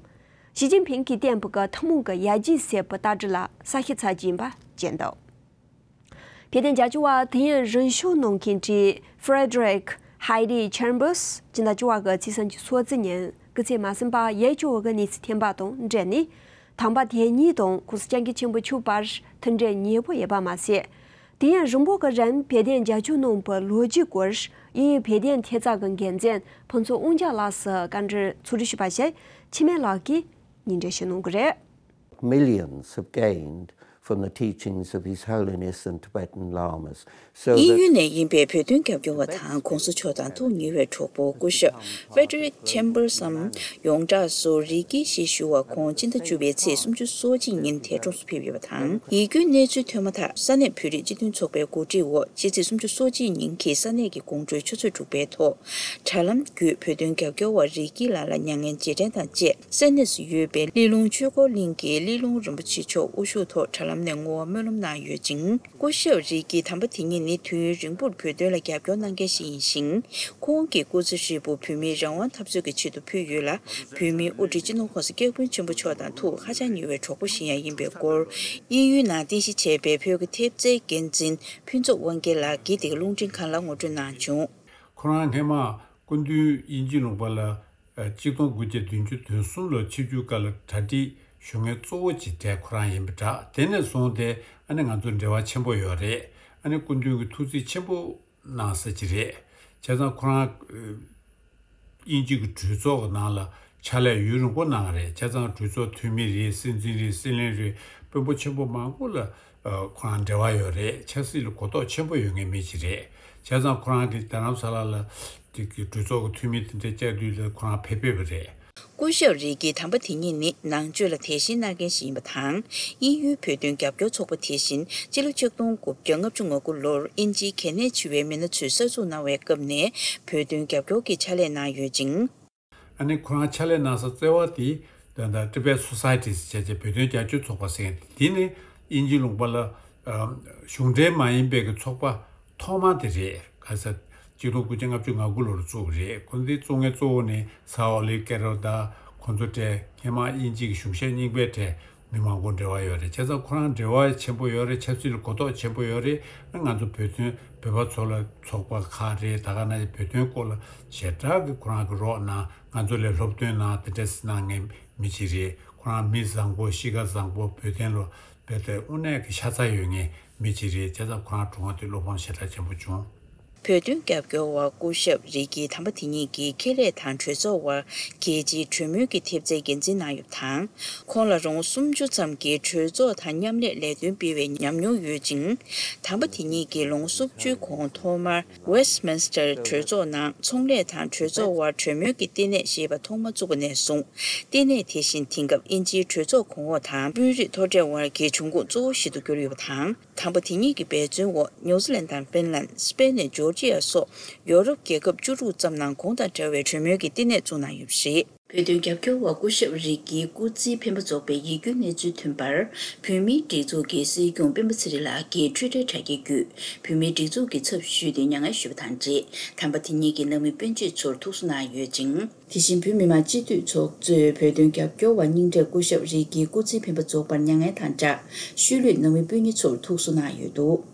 ཞི་ཅིན་ཕིང་གིས་བསྟན་པའི་ཐུན་མོང་གི་ཡར་རྒྱས་ཟེར་བའི་རྟ་གྲས་ལ་ས་ཤིག་ཚར་གྱིན་པ་བཅས་འདུག་བོད་དོན་རྒྱབ་སྐྱོར་བ་དུས་ཡུན་རིང་ཤོས་གནང་མཁན་གྱི་Frederick Heidi Chambers་སྤྱི་ཟླ་བཅུ་པ་གི་ཚེས་སུམ་ཅུ་སོ་གཅིག་ཉིན་སྐུ་ཚེ་མ་ཟིན་པར་ཡིད་སྐྱོ་བའི་གནས་ཚུལ་ཐོན་པ་དང་འབྲེལ་ནས། དམ་པ་དེ་ཉིད་དང་གོང་ས་སྐྱབས་མགོན་ཆེན་པོ་མཆོག་བར་མཐུན་སྒྲིལ་ཉེ་པོ་ཡོད་པ་མ་ཟད། དུས་ཡུན་རིང་པོ་གི་རིང་བོད་དོན་རྒྱབ་སྐྱོར་གནང་བའི་ལོ་རྒྱུས་སྐོར་དབྱིན་ཡུལ་བོད་དོན་ཐེབས་རྩ་གི་འགན་འཛིན་ཕུན་ཚོགས་དབང་རྒྱལ་ལགས་སུ་བཀའ་འདྲི་ཚོགས་འདུ་ཞུས་པ་ཞིག་འཆི་མེད་ལགས་ཀྱིས་སྙན་སྒྲོན་ཞུ་གནང་གི་རེད། Millions have gained from the teachings of His Holiness and Tibetan Lamas. So དབྱིན་ཡུལ་ནས་ཡིན་པའི་བོད་དོན་རྒྱབ་སྐྱོར་བ་དང་གོང་ས་མཆོག་དང་ཐུགས་ཉེ་བའི་གྲོགས་པོ་སྐུ་ཞབས་Frederick Chambers་འམ་ཡོངས་གྲགས་སུ་རིག་གི་ཞེས་ཞུ་བ་ཁོང་སྤྱི་ཟླ་བཅུ་པའི་ཚེས་སུམ་ཅུ་སོ་གཅིག་ཉིན་འདས་གྲོངས་སུ་ཕེབས་ཡོད་པ་དང་། ཡིད་སྐྱོའི་གནས་ཚུལ་ཐོན་མ་ཐག་ས་གནས་བོད་རིགས་སྤྱི་མཐུན་ཚོགས་པའི་འགོ་ཁྲིད་འོག་ཕྱི་ཚེས་སུམ་ཅུ་སོ་གཅིག་ཉིན་གྱི་ས་གནས་ཀྱི་ཀོང་ཀྲོའི་ཆུ་ཚོད་དྲུག་པའི་ཐོག་དྲ་ལམ་བརྒྱུད་བོད་དོན་རྒྱབ་སྐྱོར་བ་རིག་གི་ལགས་ལ་མྱ་ངན་རྗེས་དྲན་དང་བཅས། སན་ནས་སུ་ཡོད་པའི་ལི་ལུང་ཆོས་འཁོར་གླིང་གི་ལི་ལུང་རིན་པོ་ཆེ་མཆོག་དབུ་བཞུགས་ཐོག་དྲ་ལམ་ནས་བསྔོ་བ་སྨོན་ལམ་གནང་ཡོད་ཅིང་། སྐུ་ཞབས་རིག་གིས་དམ་པ་དེ་ཉིད་ནི་དུས་ཡུན་རིང་པོར་བོད་དོན་ལ་རྒྱབ་སྐྱོར་གནང་མཁན་ཞིག་ཡིན་ཞིང་། ཁོང་གི་སྐུ་ཚེ་ཧྲིལ་པོ་བོད་མིའི་རང་དབང་འཐབ་རྩོད་ཀྱི་ཆེད་དུ་ཕུལ་ཡོད་ལ། བོད་མིའི་དབུ་ཁྲིད་སྤྱི་ནོར་༸གོང་ས་༸སྐྱབས་མགོན་ཆེན་པོ་མཆོག་དང་ཐུགས་ཧ་ཅང་ཉེ་བའི་གྲོགས་པོ་ཞིག་ཡང་ཡིན་པའི་སྐོར། དབྱིན་ཡུལ་ནང་རྟེན་གཞི་བྱས་པའི་བོད་ཀྱི་ཐེབས་རྩའི་འགན་འཛིན་ཕུན་ཚོགས་དབང་རྒྱལ་ལགས་ཀྱིས་དེ་ག་རླུང་འཕྲིན་ཁང་ལ་ངོ་སྤྲོད་གནང་བྱུང་། ཁོ་རང་སྔས་མ་སྐུ་མདུན་དབྱིན་ཇི་ལུང་པ་ལ། ཨ། གཅིག་སྟོང་དགུ་བརྒྱ་བདུན་ཅུ་དོན་གསུམ་ལོར་ཆིབས་བསྒྱུར་སྐབས་ལ་གྲ་སྒྲིག་ཞུ་མཁན་གཙོ་བོ་གཅིག་དེ་ཁོ་རང་ཡིན་པ་འདྲ། དེ་ནས་བཟུང་སྟེ་ཨ་ནི་ང་ཚོ་འབྲེལ་བ་ཆེན་པོ་ཡོད་རེད། ཨ་ནི་སྐུ་མདུན་གྱི་ཐུགས་བརྩེ་ཆེན་པོ་གནང་ས་ཅིག་རེད། བྱས་ཙང་ཁོ་རང་དབྱིན་ཇི་གི་གྲོས་ཚོགས་ཀྱི་ནང་ལ་ཕྱག་ལས་ཡུན་རིང་པོ་གནང་བ་རེད། བྱས་ཙང་གྲོས་ཚོགས་འཐུས་མི་རེད། སྲིད་འཛིན་རེད། སྲིད་བློན་རེད། དཔོན་པོ་ཆེན་པོ་མང་པོ་ལ་ཨ། ཁོ་རང་འབྲེལ་བ་ཡོད་རེད། ཆབ་སྲིད་ལ་གོ་རྟོགས་ཆེན་པོ་ཡོད་མཁན་མི་ཞིག་རེད། བྱས་ཙང་ཁོ་རང་གིས་རྡ་རམ་ས་ལ་ལ་དེ་གི་གྲོས་ཚོགས་ཀྱི་འཐུས་མི་དེ་འདྲ་བཅར་དུས་ལ་ཁོ་རང་ཕེབས་ཕེབས་པ་རེད། སྐུ་ཞབས་རིག་གིས་དམ་པ་དེ་ཉིད་ནི་ནང་ཆོས་ལ་དད་ཞེན་གནང་མཁན་ཞིག་ཡིན་པ་དང་། དབྱིན་ཡུལ་བོད་དོན་རྒྱབ་སྐྱོར་ཚོགས་པ་དེ་བཞིན་སྤྱི་ལོ་ཆིག་སྟོང་དགུ་བརྒྱ་ལྔ་བཅུ་ང་དགུ་ལོར་དབྱིན་ཇིའི་གལ་གནད་ཆེ་བའི་མི་སྣ་ཚོས་གསར་འཛུགས་གནང་བའི་སྐབས་ནས་བོད་དོན་རྒྱབ་སྐྱོར་གྱི་ཕྱག་ལས་གནང་ཡོད་ཅིང་། ཨ་ནི་ཁོ་རང་ཕྱག་ལས་གནང་ས་རྩ་བ་དེ་ད་ལྟ་Tibet Society་ཟེར་བྱས་བོད་དོན་རྒྱབ་སྐྱོར་ཚོགས་པ་ཟེར་མཁན་དེ་ནི་དབྱིན་ཇི་ལུང་པ་ལ་ཨ་གཞུང་འབྲེལ་མ་ཡིན་པའི་གི་ཚོགས་པ་ཐོག་མ་དེ་རེད། ག་ས་གཅིག་སྟོང་དགུ་བརྒྱ་ལྔ་བཅུ་ང་དགུ་ལོར་བཙུགས་པ་རེད། ཁོ་ཚོའི་བཙུགས་མཁན་གཙོ་བོ་ནི་སར་ཨོ་ལི་ཀེ་རོ་དང་ཁོ་ཚོ་གྲས་སྔོན་མ་དབྱིན་ཇི་གི་གཞུང་ཞབས་རྙིང་པའི་གྲས་མི་མང་པོ་འབྲེལ་བ་ཡོད་རེད། བྱས་ཙང་ཁོ་རང་འབྲེལ་བ་ཆེན་པོ་ཡོད་རེད། ཆབ་སྲིད་ལ་གོ་རྟོགས་ཆེན་པོ་ཡོད་རེད། ང་ཚོ་བོད་དོན་བོད་པ་ཚོ་ལ་ཚོགས་པ་ཁག་རེད། ད་ག་ནང་བཞིན་བོད་དོན་སྐོར་ལ་ཞེ་དྲག་གི་ཁོ་རང་གི་རོགས་གནང་། ང་ཚོ་ལ་སློབ་སྟོན་གནང་། དེ་འདྲ་གནང་མཁན་མི་ཞིག་རེད། ཁོ་རང་མི་བཟང་པོ། གཤིས་ཀ་བཟང་པོ། བོད་དོན་ལ་དཔེ་དེ་དངོས་གནས་ཀྱི་ཤ་ཚ་ཡོད་མཁན་མི་ཞིག་རེད། བྱས་ཙང་ཁོ་རང་གྲོངས་པ་དེ་བློ་ཕམ་ཞེ་དྲག་ཆེན་པོ་བྱུང་། བོད་དོན་རྒྱབ་སྐྱོར་བ་སྐུ་ཞབས་རི་ཀིས་དམ་པ་དེ་ཉིད་ཀྱི་ཁེ་ལས་དང་གྲོས་ཚོགས་དབར་རྒྱལ་སྤྱིའི་གྲོས་མོལ་གྱི་ཐེབས་རྩའི་འགན་འཛིན་གནང་ཡོད་པ་དང་། ཁོང་ལ་རོང་སུམ་ཅུ་ཙམ་གྱི་གྲོས་ཚོགས་དང་མཉམ་ལས་ལས་དོན་སྤེལ་བའི་ཉམས་མྱོང་ཡོད་ཅིང་། དམ་པ་དེ་ཉིད་ཀྱིས་ལོ་ངོ་སུམ་ཅུའི་གོང་ཐོག་མར་Westminster་གྲོས་ཚོགས་ནང་ཚོང་ལས་དང་གྲོས་ཚོགས་དབར་གྲོས་མོལ་གྱི་ལྟེ་གནས་ཞེས་པ་ཐོག་མ་བཙུགས་པ་ནས་བཟུང་། ལྟེ་གནས་དེ་བཞིན་དེང་སྐབས་དབྱིན་ཇིའི་གྲོས་ཚོགས་གོང་འོག་དང་དཔོན་རིགས་མཐོ་གྲས་དབར་གྱི་འབྱུང་ཁུངས་གཙོ་བོ་ཞིག་ཏུ་གྱུར་ཡོད་པ་དང་། དམ་པ་དེ་ཉིད་ཀྱི་འབད་བརྩོན་འོག་ནིའུ་ཛི་ལན་དང་ཧྥིན་ལན། སི་པེན་ནས་ཇོར་ཇི་ཡ་སོགས་ཡོ་རོབ་རྒྱལ་ཁབ་བཅུ་དྲུག་ཙམ་ནང་གོང་དང་འདྲ་བའི་གྲོས་མོལ་གྱི་ལྟེ་གནས་བཙུགས་གནང་ཡོད་པ་རེད། བོད་དོན་རྒྱབ་སྐྱོར་བ་སྐུ་ཞབས་རིག་གིས་སྐུ་ཚེའི་འཕེན་པ་རྫོགས་པའི་ཡིད་སྐྱོའི་གནས་ཚུལ་ཐོན་པར། བོད་མིའི་སྒྲིག་འཛུགས་ཀྱི་སྲིད་སྐྱོང་སྤེན་པ་ཚེ་རིང་ལགས་ཀྱིས་འཕྲོད་བསྟེན་དྲ་རྒྱའི་བརྒྱུད་བོད་མིའི་སྒྲིག་འཛུགས་ཀྱི་ཚབ་ཞུས་ཏེ་མྱ་ངན་ཞུས་པ་དང་འབྲེལ། དམ་པ་དེ་ཉིད་ཀྱི་ནང་མི་སྤུན་མཆེད་ཚོར་ཐུགས་གསོ་གནང་ཡོད་ཅིང་། དེ་བཞིན་བོད་མི་མང་སྤྱི་འཐུས་ཚོགས་གཙོས་བོད་དོན་རྒྱབ་སྐྱོར་བ་རྙིང་གྲས་སྐུ་ཞབས་རིག་གིས་སྐུ་ཚེའི་འཕེན་པ་རྫོགས་པར་མྱ་ངན་དང་སྦྲགས། ཤུལ་ལུས་ནང་མི་སྤུན་ཉེ་ཚོར་ཐུགས་གསོ་གནང་ཡོད་འདུག།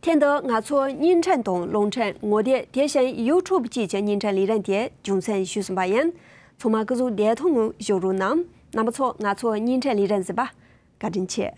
ཐེངས་འདིར་ང་ཚོའི་བརྙན་འཕྲིན་དང་རླུང་འཕྲིན་ངོ་དེབ་དེ་བཞིན་ཡུ་ཊུབ་བཅས་ཀྱི་བརྙན་འཕྲིན་ལས་རིམ་དེ་རྒྱུ་མཚན་ཞུས་ཟིན་པ་ཡིན། ཚང་མ་སྐུ་གཟུགས་བདེ་ཐང་ངང་བཞུགས་རོགས་གནང་། རྣམ་པ་ཚོ་ང་ཚོའི་བརྙན་འཕྲིན་ལས་རིམ་གཟིགས་པར་བཀའ་དྲིན་ཆེ།